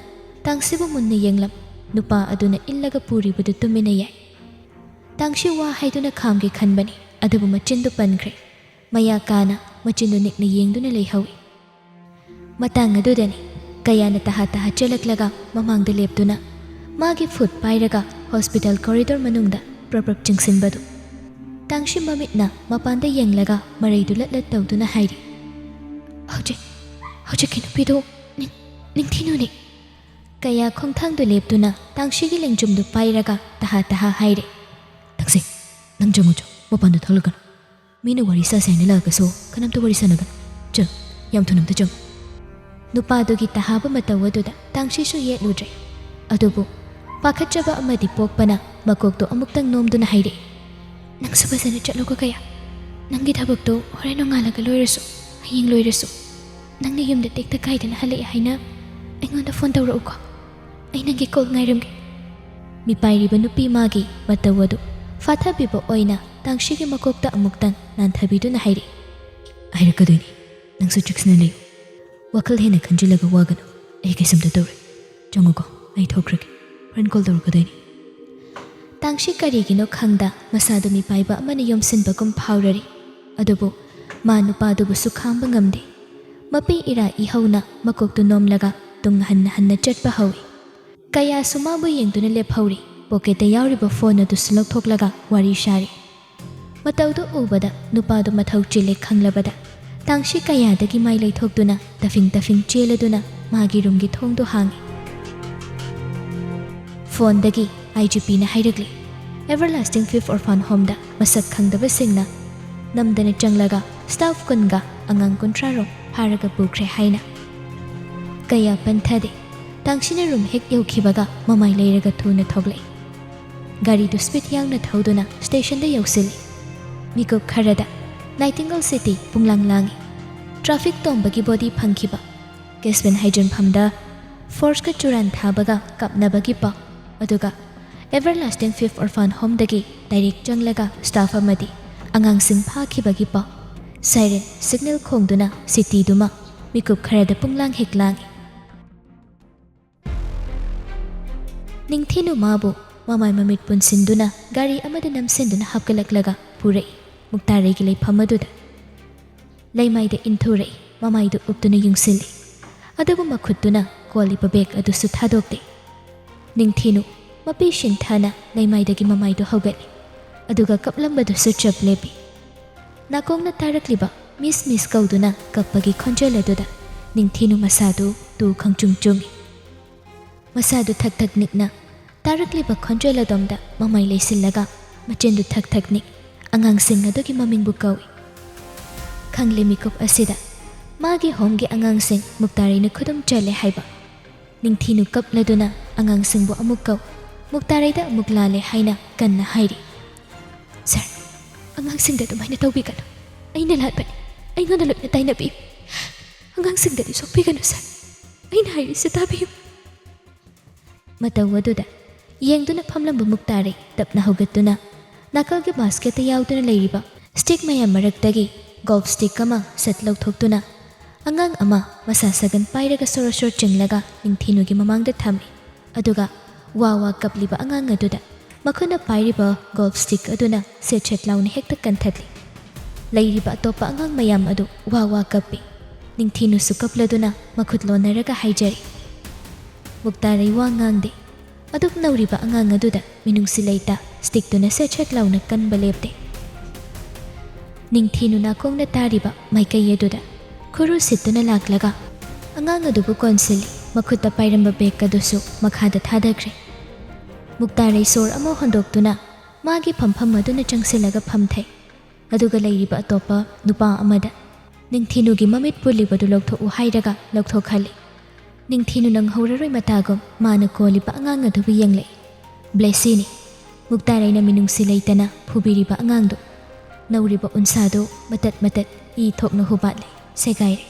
ꯇꯥꯡꯁꯤꯕꯨ ꯃꯨꯟꯅ ꯌꯦꯡꯂꯝ꯫ ꯅꯨꯄꯥ ꯑꯗꯨꯅ ꯏꯜꯂꯒ ꯄꯨꯔꯤꯕꯗꯨ ꯇꯨꯃꯤꯟꯅ ꯌꯥꯏ꯫ ꯇꯥꯡꯁꯤ ꯋꯥ ꯍꯥꯏꯗꯨꯅ ꯈꯥꯝꯒꯦ ꯈꯟꯕꯅꯤ, ꯑꯗꯨꯕꯨ ꯃꯆꯤꯟꯗꯨ ꯄꯟꯈ꯭ꯔꯦ꯫ ꯃꯌꯥ ꯀꯥꯅ ꯃꯆꯤꯟꯗꯨ ꯅꯤꯛꯅ ꯌꯦꯡꯗꯨꯅ ꯂꯩꯍꯧꯏ꯫ ꯃꯇꯥꯡ ꯑꯗꯨꯗꯅꯤ ꯀꯌꯥꯅ ꯇꯍꯥ ꯇꯍꯥ ꯆꯦꯜꯂꯛꯂꯒ ꯃꯃꯥꯡꯗ ꯂꯦꯞꯇꯨꯅ ꯃꯥꯒꯤ ꯐꯨꯠ ꯄꯥꯏꯔꯒ ꯍꯣꯁꯄꯤꯇꯥꯜ ꯀꯣꯔꯤꯗꯣꯔ ꯃꯅꯨꯡꯗ ꯄ꯭ꯔꯞ ꯄ꯭ꯔꯞ ꯆꯤꯡꯁꯤꯟꯕꯗꯨ꯫ ꯇꯥꯡꯁꯤ ꯃꯃꯤꯠꯅ ꯃꯄꯥꯟꯗ ꯌꯦꯡꯂꯒ ꯃꯔꯩꯗꯨ ꯂꯠ ꯂꯠ ꯇꯧꯗꯨꯅ ꯍꯥꯏꯔꯤ, "ꯍꯧꯖꯤꯛ, ꯍꯧꯖꯤꯛꯀꯤ ꯅꯨꯄꯤꯗꯨ ꯅꯤꯡ-, ꯅꯤꯡꯊꯤꯅꯨꯅꯤ!" ꯀꯌꯥ ꯈꯣꯡꯊꯥꯡꯗꯨ ꯂꯦꯞꯇꯨꯅ ꯇꯥꯡꯁꯤꯒꯤ ꯂꯦꯡꯖꯨꯝꯗꯨ ꯄꯥꯏꯔꯒ ꯇꯍꯥ ꯇꯍꯥ ꯍꯥꯏꯔꯦ, "ꯇꯥꯡꯁꯤ, ꯅꯪ ꯆꯪꯉꯨ ꯆꯣ, ꯃꯄꯥꯟꯗ ꯊꯣꯛꯂꯛꯀꯅꯨ꯫ ꯃꯤꯅ ꯋꯥꯔꯤ ꯁꯥꯁꯦ ꯍꯥꯏꯅ ꯂꯥꯛꯑꯒꯁꯨ ꯀꯅꯥꯝꯇ ꯋꯥꯔꯤ ꯁꯥꯟꯅꯒꯅꯨ꯫ ꯆꯪ, ꯌꯥꯝ ꯊꯨꯅ ꯑꯝꯇ ꯆꯪꯉꯨ꯫" ꯅꯨꯄꯥꯗꯨꯒꯤ ꯇꯍꯥꯕ ꯃꯇꯧ ꯑꯗꯨꯗ ꯇꯥꯡꯁꯤꯁꯨ ꯌꯦꯠꯂꯨꯗ꯭ꯔꯦ꯫ ꯑꯗꯨꯕꯨ ꯄꯥꯈꯠꯆꯕ ꯑꯃꯗꯤ ꯄꯣꯛꯄꯅ ꯃꯀꯣꯛꯇꯣ ꯑꯃꯨꯛꯇꯪ ꯅꯣꯝꯗꯨꯅ ꯍꯥꯏꯔꯛꯏ, "ꯅꯪꯁꯨ ꯐꯖꯅ ꯆꯠꯂꯨꯀꯣ ꯀꯌꯥ꯫ ꯅꯪꯒꯤ ꯊꯕꯛꯇꯣ ꯍꯣꯔꯦꯟ ꯅꯣꯡꯉꯥꯜꯂꯒ ꯂꯣꯏꯔꯁꯨ, ꯍꯌꯦꯡ ꯂꯣꯏꯔꯁꯨ, ꯅꯪꯅ ꯌꯨꯝꯗ ꯇꯦꯛꯇ ꯀꯥꯏꯗꯅ ꯍꯜꯂꯛꯑꯦ ꯍꯥꯏꯅ ꯑꯩꯉꯣꯟꯗ ꯐꯣꯟ ꯇꯧꯔꯛꯎꯀꯣ꯫ ꯑꯩ ꯅꯪꯒꯤ ꯀꯣꯜ ꯉꯥꯏꯔꯝꯒꯦ꯫" ꯃꯤꯄꯥꯏꯔꯤꯕ ꯅꯨꯄꯤ ꯃꯥꯒꯤ ꯃꯇꯧ ꯑꯗꯨ ꯐꯥꯊꯕꯤꯕ ꯑꯣꯏꯅ ꯇꯥꯡꯁꯤꯒꯤ ꯃꯀꯣꯛꯇ ꯑꯃꯨꯛꯇꯪ ꯅꯥꯟꯊꯕꯤꯗꯨꯅ ꯍꯥꯏꯔꯛꯏ, "ꯍꯥꯏꯔꯛꯀꯗꯣꯏꯅꯤ꯫ ꯅꯪꯁꯨ ꯆꯦꯛꯁꯤꯟꯅ ꯂꯩꯌꯨ꯫ ꯋꯥꯈꯜ ꯍꯦꯟꯅ ꯈꯟꯖꯤꯜꯂꯒ ꯋꯥꯒꯅꯨ꯫ ꯑꯩ ꯀꯩꯁꯨꯝꯇ ꯇꯧꯔꯣꯏ꯫ ꯆꯪꯉꯨꯀꯣ, ꯑꯩ ꯊꯣꯛꯈ꯭ꯔꯒꯦ꯫ ꯍꯣꯔꯦꯟ ꯀꯣꯜ ꯇꯧꯔꯛꯀꯗꯣꯏꯅꯤ꯫" ꯇꯥꯡꯁꯤ ꯀꯔꯤꯒꯤꯅꯣ ꯈꯪꯗ ꯃꯁꯥꯗꯨ ꯃꯤꯄꯥꯏꯕ ꯑꯃꯅ ꯌꯣꯝꯁꯤꯟꯕꯒꯨꯝ ꯐꯥꯎꯔꯔꯤ꯫ ꯑꯗꯨꯕꯨ ꯃꯥ ꯅꯨꯄꯥꯗꯨꯕꯨꯁꯨ ꯈꯥꯡꯕ ꯉꯝꯗꯦ꯫ ꯃꯄꯤ ꯏꯔꯥ ꯏꯍꯧꯅ ꯃꯀꯣꯛꯇꯨ ꯅꯣꯝꯂꯒ ꯇꯨꯡ ꯍꯟꯅ ꯍꯟꯅ ꯆꯠꯄ ꯍꯧꯏ꯫ ꯀꯌꯥꯁꯨ ꯃꯥꯕꯨ ꯌꯦꯡꯗꯨꯅ ꯂꯦꯞꯍꯧꯔꯤ꯫ ꯄꯣꯀꯦꯠꯇ ꯌꯥꯎꯔꯤꯕ ꯐꯣꯟ ꯑꯗꯨꯁꯨ ꯂꯧꯊꯣꯛꯂꯒ ꯋꯥꯔꯤ ꯁꯥꯔꯤ꯫ ꯃꯇꯧꯗꯨ ꯎꯕꯗ ꯅꯨꯄꯥꯗꯨ ꯃꯊꯧ ꯆꯤꯜꯂꯦ ꯈꯪꯂꯕꯗ ꯇꯥꯡꯁꯤ ꯀꯌꯥꯗꯒꯤ ꯃꯥꯏ ꯂꯩꯊꯣꯛꯇꯨꯅ ꯇꯐꯤꯡ ꯇꯐꯤꯡ ꯆꯦꯜꯂꯗꯨꯅ ꯃꯥꯒꯤ ꯔꯨꯝꯒꯤ ꯊꯣꯡꯗꯨ ꯍꯥꯡꯉꯤ꯫ ꯐꯣꯟꯗꯒꯤ ꯑꯥꯏ ꯖꯤ ꯄꯤꯅ ꯍꯥꯏꯔꯛꯂꯤ, ꯑꯦꯚꯔꯂꯥꯁꯇꯤꯡ ꯐꯤꯐ ꯑꯣꯔꯐꯥꯟ ꯍꯣꯝꯗ ꯃꯁꯛ ꯈꯪꯗꯕꯁꯤꯡꯅ ꯅꯝꯗꯅ ꯆꯪꯂꯒ ꯁ꯭ꯇꯥꯐ ꯀꯨꯟꯒ ꯑꯉꯥꯡ ꯀꯨꯟꯊ꯭ꯔꯥ ꯔꯣꯝ ꯐꯥꯔꯒ ꯄꯨꯈ꯭ꯔꯦ ꯍꯥꯏꯅ꯫ ꯀꯌꯥ ꯄꯟꯊꯗꯦ꯫ ꯇꯥꯡꯁꯤꯅ ꯔꯨꯝ ꯍꯦꯛ ꯌꯧꯈꯤꯕꯒ ꯃꯃꯥꯏ ꯂꯩꯔꯒ ꯊꯨꯅ ꯊꯣꯛꯂꯛꯏ꯫ ꯒꯥꯔꯤꯗꯨ ꯁ꯭ꯄꯤꯗ ꯌꯥꯡꯅ ꯊꯧꯗꯨꯅ ꯁ꯭ꯇꯦꯁꯟꯗ ꯌꯧꯁꯤꯜꯂꯤ꯫ ꯃꯤꯀꯨꯞ ꯈꯔꯗ ꯅꯥꯏꯇꯤꯡꯒꯜ ꯁꯤꯇꯤ ꯄꯨꯡꯂꯥꯡ ꯂꯥꯡꯏ꯫ ꯇ꯭ꯔꯥꯐꯤꯛ ꯇꯣꯝꯕꯒꯤ ꯕꯣꯗꯤ ꯐꯪꯈꯤꯕ ꯀꯦꯁꯕꯤꯟ ꯍꯩꯖꯤꯟꯐꯝꯗ ꯐꯣꯔꯁꯀ ꯆꯨꯔꯥꯟ ꯊꯥꯕꯒ ꯀꯥꯞꯅꯕꯒꯤ ꯄꯥꯎ, ꯑꯗꯨꯒ ꯑꯦꯚꯔꯂꯥꯁꯇꯤꯡ ꯐꯤꯐ ꯑꯣꯔꯐꯥꯟ ꯍꯣꯝꯗꯒꯤ ꯗꯥꯏꯔꯦꯛ ꯆꯪꯂꯒ ꯁ꯭ꯇꯥꯐ ꯑꯃꯗꯤ ꯑꯉꯥꯡꯁꯤꯡ ꯐꯥꯈꯤꯕꯒꯤ ꯄꯥꯎ꯫ ꯁꯥꯏꯔꯦꯟ ꯁꯤꯒꯅꯦꯜ ꯈꯣꯡꯗꯨꯅ ꯁꯤꯇꯤꯗꯨꯃ ꯃꯤꯀꯨꯞ ꯈꯔꯗ ꯄꯨꯡꯂꯥꯡ ꯍꯦꯛ ꯂꯥꯡꯏ꯫ ꯅꯤꯡꯊꯤꯅꯨ ꯃꯥꯕꯨ ꯃꯃꯥꯏ ꯃꯃꯤꯠ ꯄꯨꯟꯁꯤꯟꯗꯨꯅ ꯒꯥꯔꯤ ꯑꯃꯗ ꯅꯝꯁꯤꯟꯗꯨꯅ ꯍꯥꯞꯀꯠꯂꯛꯂꯒ ꯄꯨꯔꯛꯏ ꯃꯨꯛꯇꯥꯔꯩꯒꯤ ꯂꯩꯐꯝ ꯑꯗꯨꯗ꯫ ꯂꯩꯃꯥꯏꯗ ꯏꯟꯊꯨꯔꯛꯏ, ꯃꯃꯥꯏꯗꯨ ꯎꯞꯇꯨꯅ ꯌꯨꯡꯁꯤꯜꯂꯤ꯫ ꯑꯗꯨꯕꯨ ꯃꯈꯨꯠꯇꯨꯅ ꯀꯣꯜꯂꯤꯕ ꯕꯦꯒ ꯑꯗꯨꯁꯨ ꯊꯥꯗꯣꯛꯇꯦ꯫ ꯅꯤꯡꯊꯤꯅꯨ ꯃꯄꯤ ꯁꯤꯟꯊꯥꯅ ꯂꯩꯃꯥꯏꯗꯒꯤ ꯃꯃꯥꯏꯗꯨ ꯍꯧꯒꯠꯂꯤ, ꯑꯗꯨꯒ ꯀꯞꯂꯝꯕꯗꯨꯁꯨ ꯆꯞ ꯂꯦꯞꯄꯤ꯫ ꯅꯥꯀꯣꯡꯅ ꯇꯥꯔꯛꯂꯤꯕ ꯃꯤꯁ ꯃꯤꯁ ꯀꯧꯗꯨꯅ ꯀꯞꯄꯒꯤ ꯈꯣꯟꯖꯦꯜ ꯑꯗꯨꯗ ꯅꯤꯡꯊꯤꯅꯨ ꯃꯁꯥꯗꯨ ꯇꯨ ꯈꯪꯆꯨꯡ ꯆꯨꯡꯏ꯫ ꯃꯁꯥꯗꯨ ꯊꯛ ꯊꯛ ꯅꯤꯛꯅ ꯇꯥꯔꯛꯂꯤꯕ ꯈꯣꯟꯖꯦꯜ ꯑꯗꯣꯝꯗ ꯃꯃꯥꯏ ꯂꯩꯁꯤꯜꯂꯒ ꯃꯆꯤꯟꯗꯨ ꯊꯛ ꯊꯛ ꯅꯤꯛ ꯑꯉꯥꯡꯁꯤꯡ ꯑꯗꯨꯒꯤ ꯃꯃꯤꯡꯕꯨ ꯀꯧꯏ꯫ ꯈꯪꯂꯦ ꯃꯤꯀꯨꯞ ꯑꯁꯤꯗ ꯃꯥꯒꯤ ꯍꯣꯝꯒꯤ ꯑꯉꯥꯡꯁꯤꯡ ꯃꯨꯛꯇꯥꯔꯩꯅ ꯈꯨꯗꯨꯝ ꯆꯜꯂꯦ ꯍꯥꯏꯕ꯫ ꯅꯤꯡꯊꯤꯅꯨ ꯀꯞꯂꯗꯨꯅ ꯑꯉꯥꯡꯁꯤꯡꯕꯨ ꯑꯃꯨꯛ ꯀꯧ, ꯃꯨꯛꯇꯥꯔꯩꯗ ꯑꯃꯨꯛ ꯂꯥꯜꯂꯦ ꯍꯥꯏꯅ ꯀꯟꯅ ꯍꯥꯏꯔꯤ꯫ "ꯁꯥꯔ, ꯑꯉꯥꯡꯁꯤꯡꯗ ꯑꯗꯨꯃꯥꯏꯅ ꯇꯧꯕꯤꯒꯅꯨ꯫ ꯑꯩꯅ ꯂꯥꯟꯕꯅꯤ꯫ ꯑꯩꯉꯣꯟꯗ ꯂꯣꯏꯅ ꯇꯥꯏꯅꯕꯤꯌꯨ꯫ ꯑꯉꯥꯡꯁꯤꯡꯗꯗꯤ ꯁꯣꯛꯄꯤꯒꯅꯨ ꯁꯥꯔ꯫ ꯑꯩꯅ ꯍꯥꯏꯔꯤꯁꯦ ꯇꯥꯕꯤꯌꯨ꯫" ꯃꯇꯧ ꯑꯗꯨꯗ ꯌꯦꯡꯗꯨꯅ ꯐꯝꯂꯝꯕ ꯃꯨꯛꯇꯥꯔꯩ ꯇꯞꯅ ꯍꯧꯒꯠꯇꯨꯅ ꯅꯥꯀꯜꯒꯤ ꯕꯥꯁꯀꯦꯠꯇ ꯌꯥꯎꯗꯨꯅ ꯂꯩꯔꯤꯕ ꯁ꯭ꯇꯤꯛ ꯃꯌꯥꯝ ꯃꯔꯛꯇꯒꯤ ꯒꯣꯜꯐ ꯁ꯭ꯇꯤꯛ ꯑꯃ ꯁꯠ ꯂꯧꯊꯣꯛꯇꯨꯅ ꯑꯉꯥꯡ ꯑꯃ ꯃꯁꯥ ꯁꯥꯒꯟ ꯄꯥꯏꯔꯒ ꯁꯣꯔꯣ ꯁꯣꯔꯣ ꯆꯤꯡꯂꯒ ꯅꯤꯡꯊꯤꯅꯨꯒꯤ ꯃꯃꯥꯡꯗ ꯊꯝꯃꯤ꯫ ꯑꯗꯨꯒ ꯋꯥ ꯋꯥ ꯀꯞꯂꯤꯕ ꯑꯉꯥꯡ ꯑꯗꯨꯗ ꯃꯈꯨꯠꯅ ꯄꯥꯏꯔꯤꯕ ꯒꯣꯜꯐ ꯁ꯭ꯇꯤꯛ ꯑꯗꯨꯅ ꯁꯦꯠ ꯁꯦꯠ ꯂꯥꯎꯅ ꯍꯦꯛꯇ ꯀꯟꯊꯠꯂꯤ꯫ ꯂꯩꯔꯤꯕ ꯑꯇꯣꯞꯄ ꯑꯉꯥꯡ ꯃꯌꯥꯝ ꯑꯗꯨ ꯋꯥ ꯋꯥ ꯀꯞꯄꯤ꯫ ꯅꯤꯡꯊꯤꯅꯨꯁꯨ ꯀꯞꯂꯗꯨꯅ ꯃꯈꯨꯠ ꯂꯣꯟꯅꯔꯒ ꯍꯥꯏꯖꯔꯤ꯫ ꯃꯨꯛꯇꯥꯔꯩ ꯋꯥ ꯉꯥꯡꯗꯦ꯫ ꯑꯗꯨꯝ ꯅꯧꯔꯤꯕ ꯑꯉꯥꯡ ꯑꯗꯨꯗ ꯃꯤꯅꯨꯡꯁꯤ ꯂꯩꯇ ꯁ꯭ꯇꯤꯛꯇꯨꯅ ꯁꯦꯠ ꯁꯦꯠ ꯂꯥꯎꯅ ꯀꯟꯕ ꯂꯦꯞꯇꯦ꯫ ꯅꯤꯡꯊꯤꯅꯨ ꯅꯥꯀꯣꯡꯅ ꯇꯥꯔꯤꯕ ꯃꯥꯏꯀꯩ ꯑꯗꯨꯗ ꯈꯨꯔꯨ ꯁꯤꯠꯇꯨꯅ ꯂꯥꯛꯂꯒ ꯑꯉꯥꯡ ꯑꯗꯨꯕꯨ ꯀꯣꯟꯁꯤꯜꯂꯤ꯫ ꯃꯈꯨꯠꯇ ꯄꯥꯏꯔꯝꯕ ꯕꯦꯒ ꯑꯗꯨꯁꯨ ꯃꯈꯥꯗ ꯊꯥꯗꯈ꯭ꯔꯦ꯫ ꯃꯨꯛꯇꯥꯔꯩ ꯁꯣꯔ ꯑꯃ ꯍꯣꯟꯗꯣꯛꯇꯨꯅ ꯃꯥꯒꯤ ꯐꯝꯐꯝ ꯑꯗꯨꯅ ꯆꯪꯁꯤꯜꯂꯒ ꯐꯝꯊꯩ꯫ ꯑꯗꯨꯒ ꯂꯩꯔꯤꯕ ꯑꯇꯣꯞꯄ ꯅꯨꯄꯥ ꯑꯃꯗ ꯅꯤꯡꯊꯤꯅꯨꯒꯤ ꯃꯃꯤꯠ ꯄꯨꯜꯂꯤꯕꯗꯨ ꯂꯧꯊꯣꯛꯎ ꯍꯥꯏꯔꯒ ꯂꯧꯊꯣꯛꯍꯜꯂꯤ꯫ ꯅꯤꯡꯊꯤꯅꯨ ꯅꯪꯍꯧꯔꯔꯣꯏ ꯃꯇꯥꯒꯨꯝ ꯃꯥꯅ ꯀꯣꯜꯂꯤꯕ ꯑꯉꯥꯡ ꯑꯗꯨꯕꯨ ꯌꯦꯡꯂꯛꯏ꯫ ꯕ꯭ꯂꯦꯁꯤꯅꯤ꯫ ꯃꯨꯛꯇꯥꯔꯩꯅ ꯃꯤꯅꯨꯡꯁꯤ ꯂꯩꯇꯅ ꯐꯨꯕꯤꯔꯤꯕ ꯑꯉꯥꯡꯗꯨ꯫ ꯅꯧꯔꯤꯕ ꯎꯟꯁꯥꯗꯨ ꯃꯇꯠ ꯃꯇꯠ ꯏ ꯊꯣꯛꯅ ꯍꯨꯕꯥꯠꯂꯦ, ꯁꯦꯒꯥꯏꯔꯦ꯫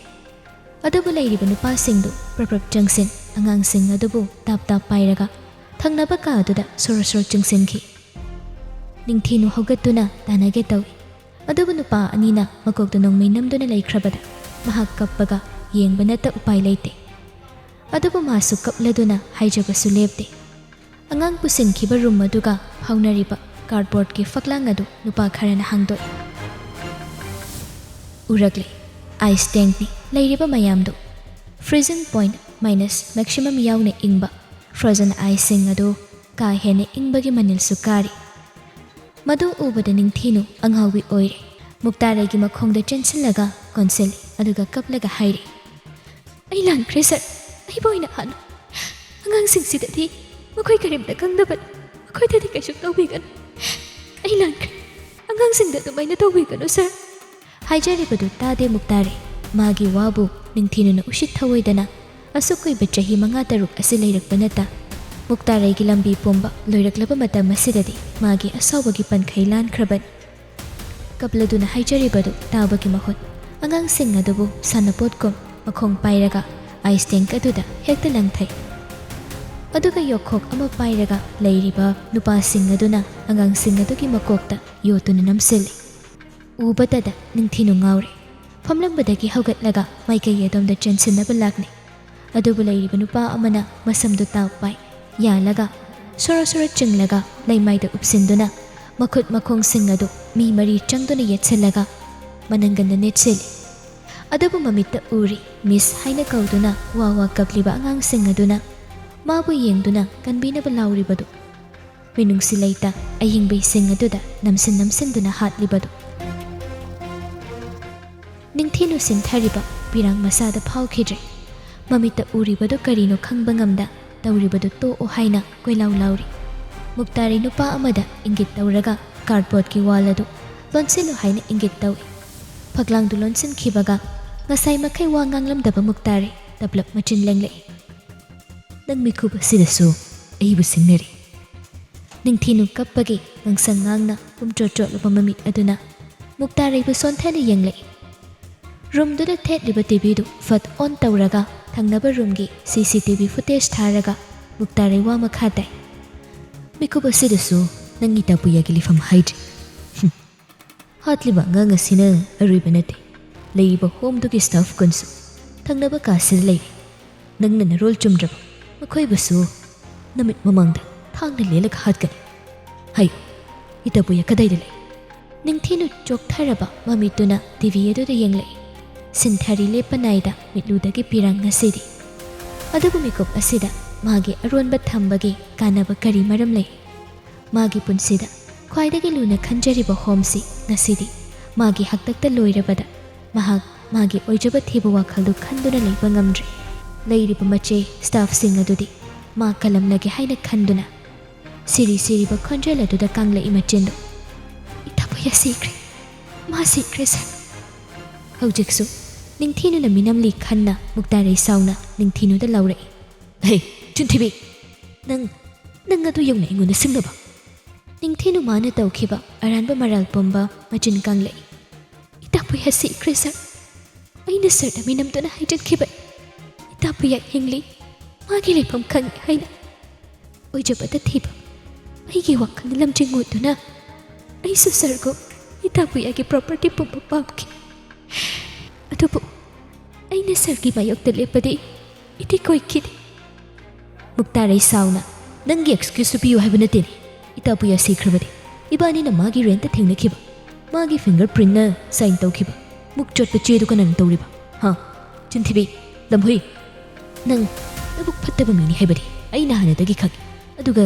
ꯑꯗꯨꯕꯨ ꯂꯩꯔꯤꯕ ꯅꯨꯄꯥꯁꯤꯡꯗꯨ ꯄ꯭ꯔꯞ ꯄ꯭ꯔꯞ ꯆꯪꯁꯤꯟ ꯑꯉꯥꯡꯁꯤꯡ ꯑꯗꯨꯕꯨ ꯇꯥꯞ ꯇꯥꯞ ꯄꯥꯏꯔꯒ ꯊꯪꯅꯕ ꯀꯥ ꯑꯗꯨꯗ ꯁꯣꯔꯣ ꯁꯣꯔꯣ ꯆꯪꯁꯤꯟꯈꯤ꯫ ꯅꯤꯡꯊꯤꯅꯨ ꯍꯧꯒꯠꯇꯨꯅ ꯇꯥꯟꯅꯒꯦ ꯇꯧꯏ꯫ ꯑꯗꯨꯕꯨ ꯅꯨꯄꯥ ꯑꯅꯤꯅ ꯃꯀꯣꯛꯇ ꯅꯣꯡꯃꯩ ꯅꯝꯗꯨꯅ ꯂꯩꯈ꯭ꯔꯕꯗ ꯃꯍꯥꯛ ꯀꯞꯄꯒ ꯌꯦꯡꯕ ꯅꯠꯇ ꯎꯄꯥꯏ ꯂꯩꯇꯦ꯫ ꯑꯗꯨꯕꯨ ꯃꯥꯁꯨ ꯀꯞꯂꯗꯨꯅ ꯍꯥꯏꯖꯕꯁꯨ ꯂꯦꯞꯇꯦ꯫ ꯑꯉꯥꯡ ꯄꯨꯁꯤꯟꯈꯤꯕ ꯔꯨꯝ ꯑꯗꯨꯒ ꯐꯥꯎꯅꯔꯤꯕ ꯀꯥꯔꯗꯕꯣꯔꯗꯀꯤ ꯐꯛꯂꯥꯡ ꯑꯗꯨ ꯅꯨꯄꯥ ꯈꯔꯅ ꯍꯥꯡꯗꯣꯛꯏ꯫ ꯎꯔꯛꯂꯦ꯫ ꯑꯥꯏꯁ ꯇꯦꯡꯛꯅꯤ꯫ ꯂꯩꯔꯤꯕ ꯃꯌꯥꯝꯗꯨ ꯐ꯭ꯔꯤꯖꯤꯡ ꯄꯣꯏꯟꯠ ꯃꯥꯏꯅꯁ ꯃꯦꯛꯁꯤꯃꯝ ꯌꯥꯎꯅ ꯏꯪꯕ ꯐ꯭ꯔꯣꯖꯟ ꯑꯥꯏꯁꯁꯤꯡ ꯑꯗꯨ ꯀꯥ ꯍꯦꯟꯅ ꯏꯪꯕꯒꯤ ꯃꯅꯤꯜꯁꯨ ꯀꯥꯔꯤ꯫ ꯃꯗꯨ ꯎꯕꯗ ꯅꯤꯡꯊꯤꯅꯨ ꯑꯉꯥꯎꯕꯤ ꯑꯣꯏꯔꯦ꯫ ꯃꯨꯛꯇꯥꯔꯩꯒꯤ ꯃꯈꯣꯡꯗ ꯆꯦꯟꯁꯤꯜꯂꯒ ꯀꯣꯟꯁꯤꯜꯂꯤ, ꯑꯗꯨꯒ ꯀꯞꯂꯒ ꯍꯥꯏꯔꯤ, "ꯑꯩ ꯂꯥꯟꯈ꯭ꯔꯦ ꯁꯥꯔ, ꯑꯩꯕꯨ ꯑꯣꯏꯅ ꯍꯥꯠꯂꯨ꯫ ꯑꯉꯥꯡꯁꯤꯡꯁꯤꯗꯗꯤ ꯃꯈꯣꯏ ꯀꯔꯤꯝꯇ ꯈꯪꯗꯕꯅꯤ꯫ ꯃꯈꯣꯏꯗꯗꯤ ꯀꯩꯁꯨ ꯇꯧꯕꯤꯒꯅꯨ꯫ ꯑꯩ ꯂꯥꯟꯈ꯭ꯔꯦ꯫ ꯑꯉꯥꯡꯁꯤꯡꯗ ꯑꯗꯨꯃꯥꯏꯅ ꯇꯧꯕꯤꯒꯅꯨ ꯁꯥꯔ"꯫ ꯍꯥꯏꯖꯔꯤꯕꯗꯨ ꯇꯥꯗꯦ ꯃꯨꯛꯇꯥꯔꯩ꯫ ꯃꯥꯒꯤ ꯋꯥꯕꯨ ꯅꯤꯡꯊꯤꯅꯨꯅ ꯎꯁꯤꯠ ꯊꯑꯣꯏꯗꯅ ꯑꯁꯨꯛ ꯀꯨꯏꯕ ꯆꯍꯤ ꯃꯉꯥ ꯇꯔꯨꯛ ꯑꯁꯤ ꯂꯩꯔꯛꯄ ꯅꯠꯇ, ꯃꯨꯛꯇꯥꯔꯩꯒꯤ ꯂꯝꯕꯤ ꯄꯨꯝꯕ ꯂꯣꯏꯔꯛꯂꯕ ꯃꯇꯝ ꯑꯁꯤꯗꯗꯤ ꯃꯥꯒꯤ ꯑꯁꯥꯎꯕꯒꯤ ꯄꯟꯈꯩ ꯂꯥꯟꯈ꯭ꯔꯕꯅꯤ꯫ ꯀꯞꯂꯗꯨꯅ ꯍꯥꯏꯖꯔꯤꯕꯗꯨ ꯇꯥꯕꯒꯤ ꯃꯍꯨꯠ, ꯑꯉꯥꯡꯁꯤꯡ ꯑꯗꯨꯕꯨ ꯁꯥꯟꯅꯄꯣꯠꯀꯨꯝ ꯃꯈꯣꯡ ꯄꯥꯏꯔꯒ ꯑꯥꯏꯁ ꯇꯦꯡꯛ ꯑꯗꯨꯗ ꯍꯦꯛꯇ ꯂꯪꯊꯩ꯫ ꯑꯗꯨꯒ ꯌꯣꯠꯈꯣꯛ ꯑꯃ ꯄꯥꯏꯔꯒ ꯂꯩꯔꯤꯕ ꯅꯨꯄꯥꯁꯤꯡ ꯑꯗꯨꯅ ꯑꯉꯥꯡꯁꯤꯡ ꯑꯗꯨꯒꯤ ꯃꯀꯣꯛꯇ ꯌꯣꯠꯇꯨꯅ ꯅꯝꯁꯤꯜꯂꯤ꯫ ꯎꯕꯇꯗ ꯅꯤꯡꯊꯤꯅꯨ ꯉꯥꯎꯔꯦ꯫ ꯐꯝꯂꯝꯕꯗꯒꯤ ꯍꯧꯒꯠꯂꯒ ꯃꯥꯏꯀꯩ ꯑꯗꯣꯝꯗ ꯆꯦꯟꯁꯤꯟꯅꯕ ꯂꯥꯛꯅꯩ꯫ ꯑꯗꯨꯕꯨ ꯂꯩꯔꯤꯕ ꯅꯨꯄꯥ ꯑꯃꯅ ꯃꯁꯝꯗꯨ ꯇꯥꯎ ꯄꯥꯏ, ꯌꯥꯜꯂꯒ, ꯁꯣꯔꯣ ꯁꯣꯔꯣ ꯆꯤꯡꯂꯒ ꯂꯩꯃꯥꯏꯗ ꯎꯞꯁꯤꯟꯗꯨꯅ ꯃꯈꯨꯠ ꯃꯈꯣꯡꯁꯤꯡ ꯑꯗꯨ ꯃꯤ ꯃꯔꯤ ꯆꯪꯗꯨꯅ ꯌꯦꯠꯁꯤꯜꯂꯒ ꯃꯅꯪꯒꯟꯗ ꯅꯦꯠꯁꯤꯜꯂꯤ꯫ ꯑꯗꯨꯕꯨ ꯃꯃꯤꯠꯇ ꯎꯔꯤ, "ꯃꯤꯁ" ꯍꯥꯏꯅ ꯀꯧꯗꯨꯅ ꯋꯥ ꯋꯥ ꯀꯞꯂꯤꯕ ꯑꯉꯥꯡꯁꯤꯡ ꯑꯗꯨꯅ ꯃꯥꯕꯨ ꯌꯦꯡꯗꯨꯅ ꯀꯟꯕꯤꯅꯕ ꯂꯥꯎꯔꯤꯕꯗꯨ, ꯃꯤꯅꯨꯡꯁꯤ ꯂꯩꯇ ꯑꯌꯤꯡꯕ ꯏꯁꯤꯡ ꯑꯗꯨꯗ ꯅꯝꯁꯤꯟ ꯅꯝꯁꯤꯟꯗꯨꯅ ꯍꯥꯠꯂꯤꯕꯗꯨ꯫ ꯅꯤꯡꯊꯤꯅꯨ ꯁꯤꯟꯊꯔꯤꯕ ꯄꯤꯔꯥꯡ ꯃꯆꯥꯗ ꯐꯥꯎꯈꯤꯗ꯭ꯔꯦ꯫ ꯃꯃꯤꯠꯇ ꯎꯔꯤꯕꯗꯨ ꯀꯔꯤꯅꯣ ꯈꯪꯕ ꯉꯝꯗ ꯇꯧꯔꯤꯕꯗꯨ ꯇꯣꯛꯑꯣ ꯍꯥꯏꯅ ꯀꯣꯏꯂꯥꯎ ꯂꯥꯎꯔꯤ꯫ ꯃꯨꯛꯇꯥꯔꯩ ꯅꯨꯄꯥ ꯑꯃꯗ ꯏꯪꯒꯤꯠ ꯇꯧꯔꯒ ꯀꯥꯔꯠꯕꯣꯔꯗꯀꯤ ꯋꯥꯜ ꯑꯗꯨ ꯂꯣꯟꯁꯤꯜꯂꯨ ꯍꯥꯏꯅ ꯏꯪꯒꯤꯠ ꯇꯧꯏ꯫ ꯐꯛꯂꯥꯡꯗꯨ ꯂꯣꯟꯁꯤꯟꯈꯤꯕꯒ ꯉꯁꯥꯏ ꯃꯈꯩ ꯋꯥ ꯉꯥꯡꯂꯝꯗꯕ ꯃꯨꯛꯇꯥꯔꯩ ꯇꯞꯂꯞ ꯃꯆꯤꯟ ꯂꯦꯡꯂꯛꯏ꯫ "ꯅꯪ ꯃꯤꯀꯨꯞ ꯑꯁꯤꯗꯁꯨ ꯑꯩꯕꯨ ꯁꯤꯡꯅꯔꯤ?" ꯅꯤꯡꯊꯤꯅꯨ ꯀꯞꯄꯒꯤ ꯉꯥꯡꯁꯪ ꯉꯥꯡꯅ ꯄꯨꯝꯇ꯭ꯔꯣꯠ ꯇ꯭ꯔꯣꯠꯂꯕ ꯃꯃꯤꯠ ꯑꯗꯨꯅ ꯃꯨꯛꯇꯥꯔꯩꯕꯨ ꯁꯣꯟꯊꯅ ꯌꯦꯡꯂꯛꯏ꯫ ꯔꯨꯝꯗꯨꯗ ꯊꯦꯠꯂꯤꯕ ꯇꯤꯚꯤꯗꯨ ꯐꯠ ꯑꯣꯟ ꯇꯧꯔꯒ ꯊꯪꯅꯕ ꯔꯨꯝꯒꯤ ꯁꯤ ꯁꯤ ꯇꯤ ꯚꯤ ꯐꯨꯇꯦꯖ ꯊꯥꯔꯒ ꯃꯨꯛꯇꯥꯔꯩ ꯋꯥ ꯃꯈꯥ ꯇꯥꯏ꯫ "ꯃꯤꯀꯨꯞ ꯑꯁꯤꯗꯁꯨ ꯅꯪꯒꯤ ꯇꯥꯄꯨꯌꯥꯒꯤ ꯂꯩꯐꯝ ꯍꯥꯏꯗ꯭ꯔꯤ꯫ ꯍꯨꯝ꯫ ꯍꯥꯠꯂꯤꯕ ꯑꯉꯥꯡ ꯑꯁꯤꯅ ꯑꯔꯣꯏꯕ ꯅꯠꯇꯦ꯫ ꯂꯩꯔꯤꯕ ꯍꯣꯝꯗꯨꯒꯤ ꯁ꯭ꯇꯥꯐ ꯀꯨꯟꯁꯨ ꯊꯪꯅꯕ ꯀꯥꯁꯤꯗ ꯂꯩꯔꯤ꯫ ꯅꯪꯅ ꯅꯔꯣꯜ ꯆꯨꯝꯗ꯭ꯔꯕ ꯃꯈꯣꯏꯕꯨꯁꯨ ꯅꯃꯤꯠ ꯃꯃꯥꯡꯗ ꯊꯥꯡꯅ ꯂꯦꯜꯂꯒ ꯍꯥꯠꯀꯅꯤ꯫ ꯍꯥꯏꯌꯨ, ꯏꯇꯥꯄꯨꯌꯥ ꯀꯗꯥꯏꯗ ꯂꯩ?" ꯅꯤꯡꯊꯤꯅꯨ ꯆꯣꯛꯊꯔꯕ ꯃꯃꯤꯠꯇꯨꯅ ꯇꯤꯚꯤ ꯑꯗꯨꯗ ꯌꯦꯡꯂꯛꯏ꯫ ꯁꯤꯟꯊꯔꯤ ꯂꯦꯞꯄ ꯅꯥꯏꯗ ꯃꯤꯠꯂꯨꯗꯒꯤ ꯄꯤꯔꯥꯡ ꯉꯁꯤꯗꯤ꯫ ꯑꯗꯨꯕꯨ ꯃꯤꯀꯨꯞ ꯑꯁꯤꯗ ꯃꯥꯒꯤ ꯑꯔꯣꯟꯕ ꯊꯝꯕꯒꯤ ꯀꯥꯟꯅꯕ ꯀꯔꯤ ꯃꯔꯝ ꯂꯩ? ꯃꯥꯒꯤ ꯄꯨꯟꯁꯤꯗ ꯈ꯭ꯋꯥꯏꯗꯒꯤ ꯂꯨꯅ ꯈꯟꯖꯔꯤꯕ ꯍꯣꯝꯁꯤ ꯉꯁꯤꯗꯤ ꯃꯥꯒꯤ ꯍꯥꯛꯇꯛꯇ ꯂꯣꯏꯔꯕꯗ ꯃꯍꯥꯛ ꯃꯥꯒꯤ ꯑꯣꯏꯖꯕ ꯊꯤꯕ ꯋꯥꯈꯜꯗꯨ ꯈꯟꯗꯨꯅ ꯂꯩꯕ ꯉꯝꯗ꯭ꯔꯦ꯫ ꯂꯩꯔꯤꯕ ꯃꯆꯦ ꯁ꯭ꯇꯥꯐꯁꯤꯡ ꯑꯗꯨꯗꯤ ꯃꯥ ꯀꯜꯂꯝꯂꯒꯦ ꯍꯥꯏꯅ ꯈꯟꯗꯨꯅ ꯁꯤꯔꯤ ꯁꯤꯔꯤꯕ ꯈꯣꯟꯖꯦꯜ ꯑꯗꯨꯗ ꯀꯥꯡꯂꯛꯏ ꯃꯆꯤꯟꯗꯨ꯫ "ꯏꯇꯥꯄꯨꯌꯥ ꯁꯤꯈ꯭ꯔꯦ꯫ ꯃꯥ ꯁꯤꯈ꯭ꯔꯦ, ꯁꯥꯔ꯫" ꯍꯧꯖꯤꯛꯁꯨ ꯅꯤꯡꯊꯤꯅꯨꯅ ꯃꯤꯅꯝꯂꯤ ꯈꯟꯅ ꯃꯨꯛꯇꯥꯔꯩ ꯁꯥꯎꯅ ꯅꯤꯡꯊꯤꯅꯨꯗ ꯂꯥꯎꯔꯛꯏ꯫ "ꯍꯦ, ꯆꯤꯟꯊꯤꯕꯤ! ꯅꯪ, ꯅꯪ ꯑꯗꯨ ꯌꯧꯅ ꯑꯩꯉꯣꯟꯗ ꯁꯤꯡꯅꯕ?" ꯅꯤꯡꯊꯤꯅꯨ ꯃꯥꯅ ꯇꯧꯈꯤꯕ ꯑꯔꯥꯟꯕ ꯃꯔꯥꯜ ꯄꯨꯝꯕ ꯃꯆꯤꯟ ꯀꯥꯡꯂꯛꯏ꯫ "ꯏꯇꯥꯄꯨꯌꯥ ꯁꯤꯈ꯭ꯔꯦ, ꯁꯥꯔ꯫ ꯑꯩꯅ ꯁꯥꯔꯗ ꯃꯤꯅꯝꯗꯨꯅ ꯍꯥꯏꯖꯤꯟꯈꯤꯕꯅꯤ꯫ ꯏꯇꯥꯄꯨꯌꯥ ꯍꯤꯡꯂꯤ꯫ ꯃꯥꯒꯤ ꯂꯩꯐꯝ ꯈꯪꯉꯤ ꯍꯥꯏꯅ ꯑꯣꯏꯖꯕꯗ ꯊꯤꯕ ꯑꯩꯒꯤ ꯋꯥꯈꯜꯅ ꯂꯝꯖꯤꯡ ꯑꯣꯏꯗꯨꯅ ꯑꯩꯁꯨ ꯁꯥꯔꯒꯨꯝ ꯏꯇꯥꯄꯨꯌꯥꯒꯤ ꯄ꯭ꯔꯣꯄꯔꯇꯤ ꯄꯨꯝꯕ ꯄꯥꯝꯈꯤ꯫ ꯑꯗꯨꯕꯨ ꯑꯩꯅ ꯁꯥꯔꯒꯤ ꯃꯥꯌꯣꯛꯇ ꯂꯦꯞꯄꯗꯤ ꯏꯊꯤꯛ ꯑꯣꯏꯈꯤꯗꯦ꯫" ꯃꯨꯛꯇꯥꯔꯩ ꯁꯥꯎꯅ, "ꯅꯪꯒꯤ ꯑꯦꯛꯁꯀ꯭ꯌꯨꯁꯁꯨ ꯄꯤꯌꯨ ꯍꯥꯏꯕ ꯅꯠꯇꯦꯅꯦ꯫ ꯏꯇꯥꯄꯨꯌꯥ ꯁꯤꯈ꯭ꯔꯕꯗꯤ ꯏꯕꯥꯅꯤꯅ ꯃꯥꯒꯤ ꯔꯦꯟꯠꯇ ꯊꯦꯡꯅꯈꯤꯕ, ꯃꯥꯒꯤ ꯐꯤꯡꯒꯔ ꯄ꯭ꯔꯤꯟꯠꯅ ꯁꯥꯏꯟ ꯇꯧꯈꯤꯕ ꯃꯨꯛ ꯆꯣꯠꯄ ꯆꯦꯗꯨ ꯀꯅꯥꯅ ꯇꯧꯔꯤꯕ? ꯍꯥ? ꯆꯤꯟꯊꯤꯕꯤ, ꯂꯝꯍꯨꯏ! ꯅꯪ ꯅꯕꯨꯛ ꯐꯠꯇꯕ ꯃꯤꯅꯤ ꯍꯥꯏꯕꯗꯤ ꯑꯩꯅ ꯍꯥꯟꯅꯗꯒꯤ ꯈꯪꯏ꯫ ꯑꯗꯨꯒ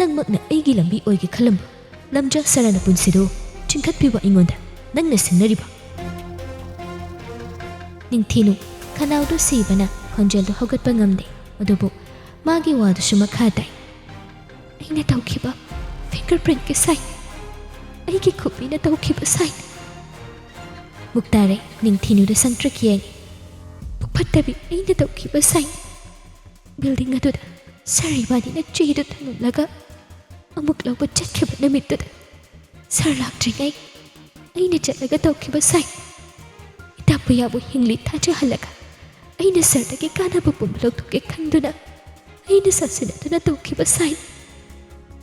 ꯅꯪꯃꯛꯅ ꯑꯩꯒꯤ ꯂꯝꯕꯤ ꯑꯣꯏꯒꯦ ꯈꯜꯂꯝꯕ ꯂꯝꯖꯥ ꯁꯔꯥꯅ ꯄꯨꯟꯁꯤꯗꯨ ꯆꯤꯡꯈꯠꯄꯤꯕ ꯑꯩꯉꯣꯟꯗ ꯅꯪꯅ ꯁꯤꯟꯅꯔꯤꯕ꯫ ꯅꯤꯡꯊꯤꯅꯨ ꯈꯅꯥꯎꯗꯨ ꯁꯤꯕꯅ ꯈꯣꯟꯖꯦꯜꯗꯨ ꯍꯧꯒꯠꯄ ꯉꯝꯗꯦ꯫ ꯑꯗꯨꯕꯨ ꯃꯥꯒꯤ ꯋꯥꯗꯨꯁꯨ ꯃꯈꯥ ꯇꯥꯏ꯫ ꯑꯩꯅ ꯇꯧꯈꯤꯕ ꯐꯤꯡꯒꯔ ꯄ꯭ꯔꯤꯟꯠꯀꯤ ꯁꯥꯏꯟ, ꯑꯩꯒꯤ ꯈꯨꯕꯤꯅ ꯇꯧꯈꯤꯕ ꯁꯥꯏꯟ꯫ ꯃꯨꯛꯇꯥꯔꯩ ꯅꯤꯡꯊꯤꯅꯨꯗ ꯁꯪꯇ꯭ꯔꯤꯛ ꯌꯦꯡꯏ꯫ ꯄꯨꯛ ꯐꯠꯇꯕꯤ ꯑꯩꯅ ꯇꯧꯈꯤꯕ ꯁꯥꯏꯟ꯫ ꯕꯤꯜꯗꯤꯡ ꯑꯗꯨꯗ ꯁꯥꯔ ꯏꯕꯥꯅꯤꯅ ꯆꯦꯗꯨ ꯊꯅꯝꯂꯒ ꯑꯃꯨꯛ ꯂꯧꯕ ꯆꯠꯈꯤꯕ ꯅꯨꯃꯤꯠꯇꯨꯗ ꯁꯥꯔ ꯂꯥꯛꯇ꯭ꯔꯤꯉꯩ ꯑꯩꯅ ꯆꯠꯂꯒ ꯇꯧꯈꯤꯕ ꯁꯥꯏꯟ꯫ ꯏꯇꯥꯄꯨꯌꯥꯕꯨ ꯍꯤꯡꯂꯤ ꯊꯥꯖꯍꯜꯂꯒ ꯑꯩꯅ ꯁꯥꯔꯗꯒꯤ ꯀꯥꯟꯅꯕ ꯄꯨꯝꯕ ꯂꯧꯊꯣꯛꯀꯦ ꯈꯟꯗꯨꯅ ꯑꯩꯅ ꯁꯥꯁꯤꯟꯅꯗꯨꯅ ꯇꯧꯈꯤꯕ ꯁꯥꯏꯟ꯫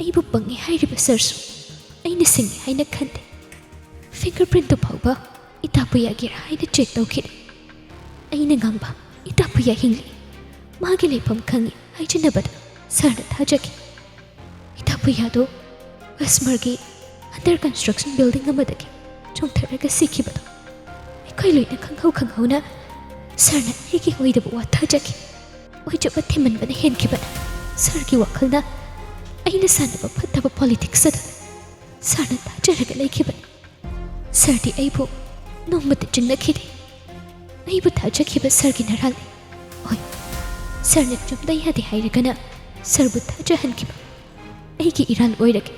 ꯑꯩꯕꯨ ꯄꯪꯉꯤ ꯍꯥꯏꯔꯤꯕ ꯁꯥꯔꯁꯨ ꯑꯩꯅ ꯁꯤꯡꯉꯤ ꯍꯥꯏꯅ ꯈꯟꯗꯦ꯫ ꯐꯤꯡꯒꯔ ꯄ꯭ꯔꯤꯟꯠꯇꯨ ꯐꯥꯎꯕ ꯏꯇꯥꯄꯨꯌꯥꯒꯤꯔꯥ ꯍꯥꯏꯅ ꯆꯦꯛ ꯇꯧꯈꯤꯗꯦ꯫ ꯑꯩꯅ ꯉꯥꯡꯕ ꯏꯇꯥꯄꯨꯌꯥ ꯍꯤꯡꯂꯤ, ꯃꯥꯒꯤ ꯂꯩꯐꯝ ꯈꯪꯉꯤ ꯍꯥꯏꯖꯅꯕꯗ ꯁꯥꯔꯅ ꯊꯥꯖꯈꯤ꯫ ꯏꯇꯥꯄꯨꯌꯥꯗꯨ ꯀꯁꯃꯔꯒꯤ ꯑꯟꯗꯔ ꯀꯟꯁꯇ꯭ꯔꯛꯁꯟ ꯕꯤꯜꯗꯤꯡ ꯑꯃꯗꯒꯤ ꯆꯣꯡꯊꯔꯒ ꯁꯤꯈꯤꯕꯗꯨ ꯑꯩꯈꯣꯏ ꯂꯣꯏꯅ ꯈꯪꯍꯧ ꯈꯪꯍꯧꯅ ꯁꯥꯔꯅ ꯑꯩꯒꯤ ꯑꯣꯏꯗꯕ ꯋꯥ ꯊꯥꯖꯈꯤ꯫ ꯑꯣꯏꯖꯕ ꯊꯤꯃꯟꯕꯅ ꯍꯦꯟꯈꯤꯕꯅ ꯁꯥꯔꯒꯤ ꯋꯥꯈꯜꯅ ꯑꯩꯅ ꯁꯥꯟꯅꯕ ꯐꯠꯇꯕ ꯄꯣꯂꯤꯇꯤꯛꯁ ꯑꯗꯨ ꯁꯥꯔꯅ ꯊꯥꯖꯔꯒ ꯂꯩꯈꯤꯕꯅꯤ꯫ ꯁꯥꯔꯗꯤ ꯑꯩꯕꯨ ꯅꯣꯡꯃꯇ ꯆꯤꯡꯅꯈꯤꯗꯦ꯫ ꯑꯩꯕꯨ ꯊꯥꯖꯈꯤꯕ ꯁꯥꯔꯒꯤ ꯅꯔꯥꯜꯅꯤ꯫ ꯍꯣꯏ, ꯁꯥꯔꯅ ꯆꯨꯝꯗ ꯌꯥꯗꯦ ꯍꯥꯏꯔꯒꯅ ꯁꯥꯔꯕꯨ ꯊꯥꯖꯍꯟꯈꯤꯕ ꯑꯩꯒꯤ ꯏꯔꯥꯜ ꯑꯣꯏꯔꯒꯦ꯫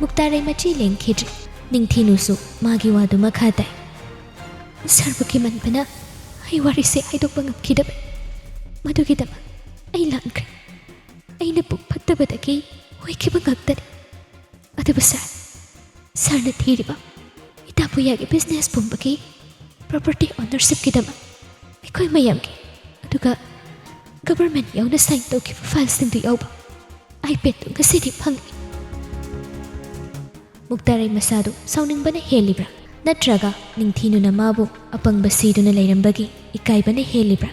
ꯃꯨꯛꯇꯥꯔꯩ ꯃꯆꯤ ꯂꯦꯡꯈꯤꯗ꯭ꯔꯤ꯫ ꯅꯤꯡꯊꯤꯅꯨꯁꯨ ꯃꯥꯒꯤ ꯋꯥꯗꯨ ꯃꯈꯥ ꯇꯥꯏ꯫ ꯁꯥꯔꯕꯨ ꯀꯤꯃꯟꯕꯅ ꯑꯩ ꯋꯥꯔꯤꯁꯦ ꯍꯥꯏꯗꯣꯛꯄ ꯉꯝꯈꯤꯗꯕꯅꯤ꯫ ꯃꯗꯨꯒꯤꯗꯃꯛ ꯑꯩ ꯂꯥꯟꯈ꯭ꯔꯦ꯫ ꯑꯩꯅ ꯄꯨꯛ ꯐꯠꯇꯕꯗꯒꯤ ꯑꯣꯏꯈꯤꯕ ꯉꯥꯛꯇꯅꯤ꯫ ꯑꯗꯨꯕꯨ ꯁꯥꯔ, ꯁꯥꯔꯅ ꯊꯤꯔꯤꯕ ꯏꯇꯥꯄꯨꯌꯥꯒꯤ ꯕꯤꯖꯤꯅꯦꯁ ꯄꯨꯝꯕꯒꯤ ꯄ꯭ꯔꯣꯄꯔꯇꯤ ꯑꯣꯅꯔꯁꯤꯞꯀꯤꯗꯃꯛ ꯑꯩꯈꯣꯏ ꯃꯌꯥꯝꯒꯤ, ꯑꯗꯨꯒ ꯒꯕꯔꯃꯦꯟꯠ ꯌꯥꯎꯅ ꯁꯥꯏꯟ ꯇꯧꯈꯤꯕ ꯐꯥꯏꯜꯁꯤꯡꯗꯨ ꯌꯥꯎꯕ ꯑꯥꯏꯄꯦꯗꯇꯨ ꯉꯁꯤꯗꯤ ꯐꯪꯂꯦ꯫ ꯃꯨꯛꯇꯥꯔꯩ ꯃꯁꯥꯗꯨ ꯁꯥꯎꯅꯤꯡꯕꯅ ꯍꯦꯜꯂꯤꯕ꯭ꯔꯥ, ꯅꯠꯇ꯭ꯔꯒ ꯅꯤꯡꯊꯤꯅꯨꯅ ꯃꯥꯕꯨ ꯑꯄꯪꯕ ꯁꯤꯗꯨꯅ ꯂꯩꯔꯝꯕꯒꯤ ꯏꯀꯥꯏꯕꯅ ꯍꯦꯜꯂꯤꯕ꯭ꯔꯥ?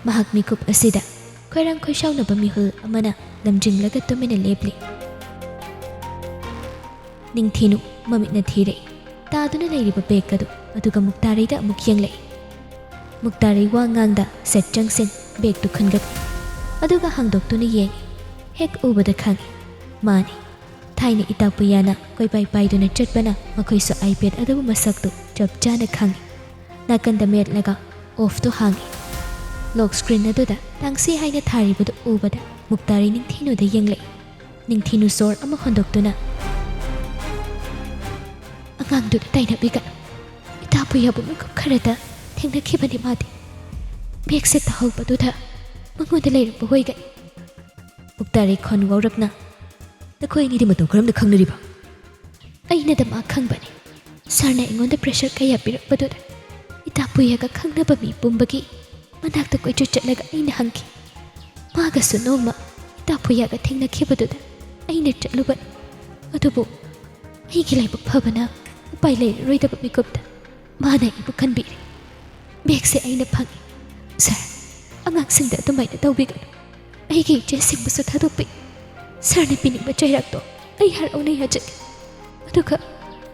ꯃꯍꯥꯛ ꯃꯤꯀꯨꯞ ꯑꯁꯤꯗ ꯈꯣꯏꯔꯥꯡ ꯈꯣꯏꯁꯥꯎꯅꯕ ꯃꯤꯍꯨꯜ ꯑꯃꯅ ꯂꯝꯖꯤꯡꯂꯒ ꯇꯨꯃꯤꯟꯅ ꯂꯦꯞꯂꯤ꯫ ꯅꯤꯡꯊꯤꯅꯨ ꯃꯃꯤꯠꯅ ꯊꯤꯔꯦ꯫ ꯇꯥꯗꯨꯅ ꯂꯩꯔꯤꯕ ꯕꯦꯒ ꯑꯗꯨ, ꯑꯗꯨꯒ ꯃꯨꯛꯇꯥꯔꯩꯗ ꯑꯃꯨꯛ ꯌꯦꯡꯂꯛꯏ꯫ ꯃꯨꯛꯇꯥꯔꯩ ꯋꯥ ꯉꯥꯡꯗ ꯁꯠ ꯆꯪꯁꯤꯟ ꯕꯦꯒꯇꯨ ꯈꯟꯒꯠꯂꯤ꯫ ꯑꯗꯨꯒ ꯍꯥꯡꯗꯣꯛꯇꯨꯅ ꯌꯦꯡꯉꯤ꯫ ꯍꯦꯛ ꯎꯕꯗ ꯈꯪꯉꯤ, ꯃꯥꯅꯤ꯫ ꯊꯥꯏꯅ ꯏꯇꯥ ꯄꯨꯌꯥꯅ ꯀꯣꯏꯄꯥꯏ ꯄꯥꯏꯗꯨꯅ ꯆꯠꯄꯅ ꯃꯈꯣꯏꯁꯨ iPad ꯑꯗꯨꯕꯨ ꯃꯁꯛꯇꯨ ꯆꯞ ꯆꯥꯅ ꯈꯪꯉꯤ꯫ ꯅꯥꯀꯟꯗ ꯃꯦꯠꯂꯒ off ꯇꯨ ꯍꯥꯡꯉꯤ꯫ Lock screen ꯑꯗꯨꯗ ꯇꯥꯡꯁꯤ ꯍꯥꯏꯅ ꯊꯥꯔꯤꯕꯗꯨ ꯎꯕꯗ ꯃꯨꯛꯇꯥꯔꯤ ꯅꯤꯡꯊꯤꯅꯨꯗ ꯌꯦꯡꯂꯛꯏ꯫ ꯅꯤꯡꯊꯤꯅꯨ ꯁꯣꯔ ꯑꯃ ꯍꯣꯟꯗꯣꯛꯇꯨꯅ, "ꯑꯉꯥꯡꯗꯨꯗ ꯇꯥꯏꯅꯕꯤꯒꯅꯨ꯫ ꯏꯇꯥ ꯄꯨꯌꯥꯕꯨ ꯃꯤꯀꯨꯞ ꯈꯔꯗ ꯊꯦꯡꯅꯈꯤꯕꯅꯤ ꯃꯥꯗꯤ꯫ Bag ꯁꯦ ꯇꯥꯍꯧꯕꯗꯨꯗ ꯃꯉꯣꯟꯗ ꯂꯩꯔꯝꯕ ꯑꯣꯏꯒꯅꯤ"꯫ ꯃꯨꯛꯇꯥꯔꯤ ꯈꯣꯟ ꯋꯥꯎꯔꯞꯅ, "ꯅꯈꯣꯏ ꯑꯅꯤꯗꯤ ꯃꯇꯧ ꯀꯔꯝꯅ ꯈꯪꯅꯔꯤꯕ?" "ꯑꯩꯅꯗ ꯃꯥ ꯈꯪꯕꯅꯤ꯫ Sir ꯅ ꯑꯩꯉꯣꯟꯗ pressure ꯀꯌꯥ ꯄꯤꯔꯛꯄꯗꯨꯗ ꯏꯇꯥ ꯄꯨꯌꯥꯒ ꯈꯪꯅꯕ ꯃꯤ ꯄꯨꯝꯕꯒꯤ ꯃꯅꯥꯛꯇ ꯀꯣꯏꯆꯠ ꯆꯠꯂꯒ ꯑꯩꯅ ꯍꯪꯈꯤ꯫ ꯃꯥꯒꯁꯨ ꯅꯣꯡꯃ ꯏꯇꯥ ꯄꯨꯌꯥꯒ ꯊꯦꯡꯅꯈꯤꯕꯗꯨꯗ ꯑꯩꯅ ꯆꯠꯂꯨꯕꯅꯤ꯫ ꯑꯗꯨꯕꯨ ꯑꯩꯒꯤ ꯂꯥꯏꯕꯛ ꯐꯕꯅ ꯎꯄꯥꯏ ꯂꯩꯔꯔꯣꯏꯗꯕ ꯃꯤꯀꯨꯞꯇ ꯃꯥꯅ ꯑꯩꯕꯨ ꯀꯟꯕꯤꯔꯦ꯫ Bag ꯁꯦ ꯑꯩꯅ ꯐꯪꯉꯤ꯫ Sir, ꯑꯉꯥꯡꯁꯤꯡꯗ ꯑꯗꯨꯃꯥꯏꯅ ꯇꯧꯕꯤꯒꯅꯨ꯫ ꯑꯩꯒꯤ ꯏꯆꯦꯁꯤꯡꯕꯨꯁꯨ ꯊꯥꯗꯣꯛꯄꯤꯌꯨ꯫ Sir ꯅ ꯄꯤꯅꯤꯡꯕ ꯆꯩꯔꯥꯛꯇꯣ ꯑꯩ ꯍꯔꯥꯎꯅ ꯌꯥꯖꯒꯦ꯫ ꯑꯗꯨꯒ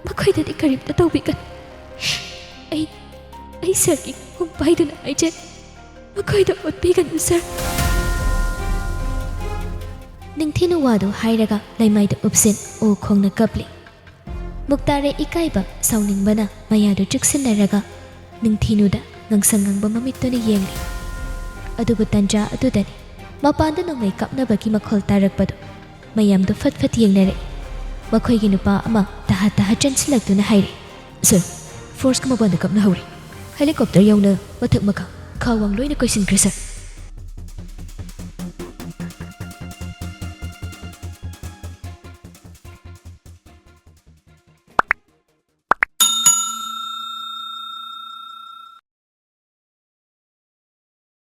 ꯃꯈꯣꯏꯗꯗꯤ ꯀꯔꯤꯝꯇ ꯇꯧꯕꯤꯒꯅꯨ꯫ ꯑꯩ, ꯑꯩ Sir ꯒꯤ ꯈꯣꯡ ꯄꯥꯏꯗꯨꯅ ꯍꯥꯏꯖꯔꯤ, ꯃꯈꯣꯏꯗ ꯑꯣꯠꯄꯤꯒꯅꯨ, Sir"꯫ ꯅꯤꯡꯊꯤꯅꯨ ꯋꯥꯗꯨ ꯍꯥꯏꯔꯒ ꯂꯩꯃꯥꯏꯗ ꯎꯞꯁꯤꯟ ꯑꯣ ꯈꯣꯡꯅ ꯀꯞꯂꯤ꯫ ꯃꯨꯛꯇꯥꯔꯦ ꯏꯀꯥꯏꯕ, ꯁꯥꯎꯅꯤꯡꯕꯅ ꯃꯌꯥꯗꯨ ꯆꯨꯛꯁꯤꯟꯅꯔꯒ ꯅꯤꯡꯊꯤꯅꯨꯗ ꯉꯥꯡꯁꯪ ꯉꯥꯡꯕ ꯃꯃꯤꯠꯇꯨꯅ ꯌꯦꯡꯂꯤ꯫ ꯑꯗꯨꯕꯨ ꯇꯟꯖꯥ ꯑꯗꯨꯗꯅꯤ ꯃꯄꯥꯟꯗ ꯅꯣꯡꯃꯩ ꯀꯥꯞꯅꯕꯒꯤ ꯃꯈꯣꯜ ꯇꯥꯔꯛꯄꯗꯨ꯫ ꯃꯌꯥꯝꯗꯨ ꯐꯠ ꯐꯠ ꯌꯦꯡꯅꯔꯛꯏ꯫ ꯃꯈꯣꯏꯒꯤ ꯅꯨꯄꯥ ꯑꯃ ꯇꯍꯥ ꯇꯍꯥ ꯆꯦꯟꯁꯤꯜꯂꯛꯇꯨꯅ ꯍꯥꯏꯔꯛꯏ, "Sir, force ꯀ ꯃꯄꯥꯟꯗ ꯀꯥꯞꯅꯍꯧꯔꯦ꯫ Helicopter ꯌꯧꯅ ꯃꯊꯛ ꯃꯈꯥ, ꯈꯥ ꯋꯥꯡ ꯂꯣꯏꯅ ꯀꯣꯏꯁꯤꯟꯈ꯭ꯔꯦ, Sir"꯫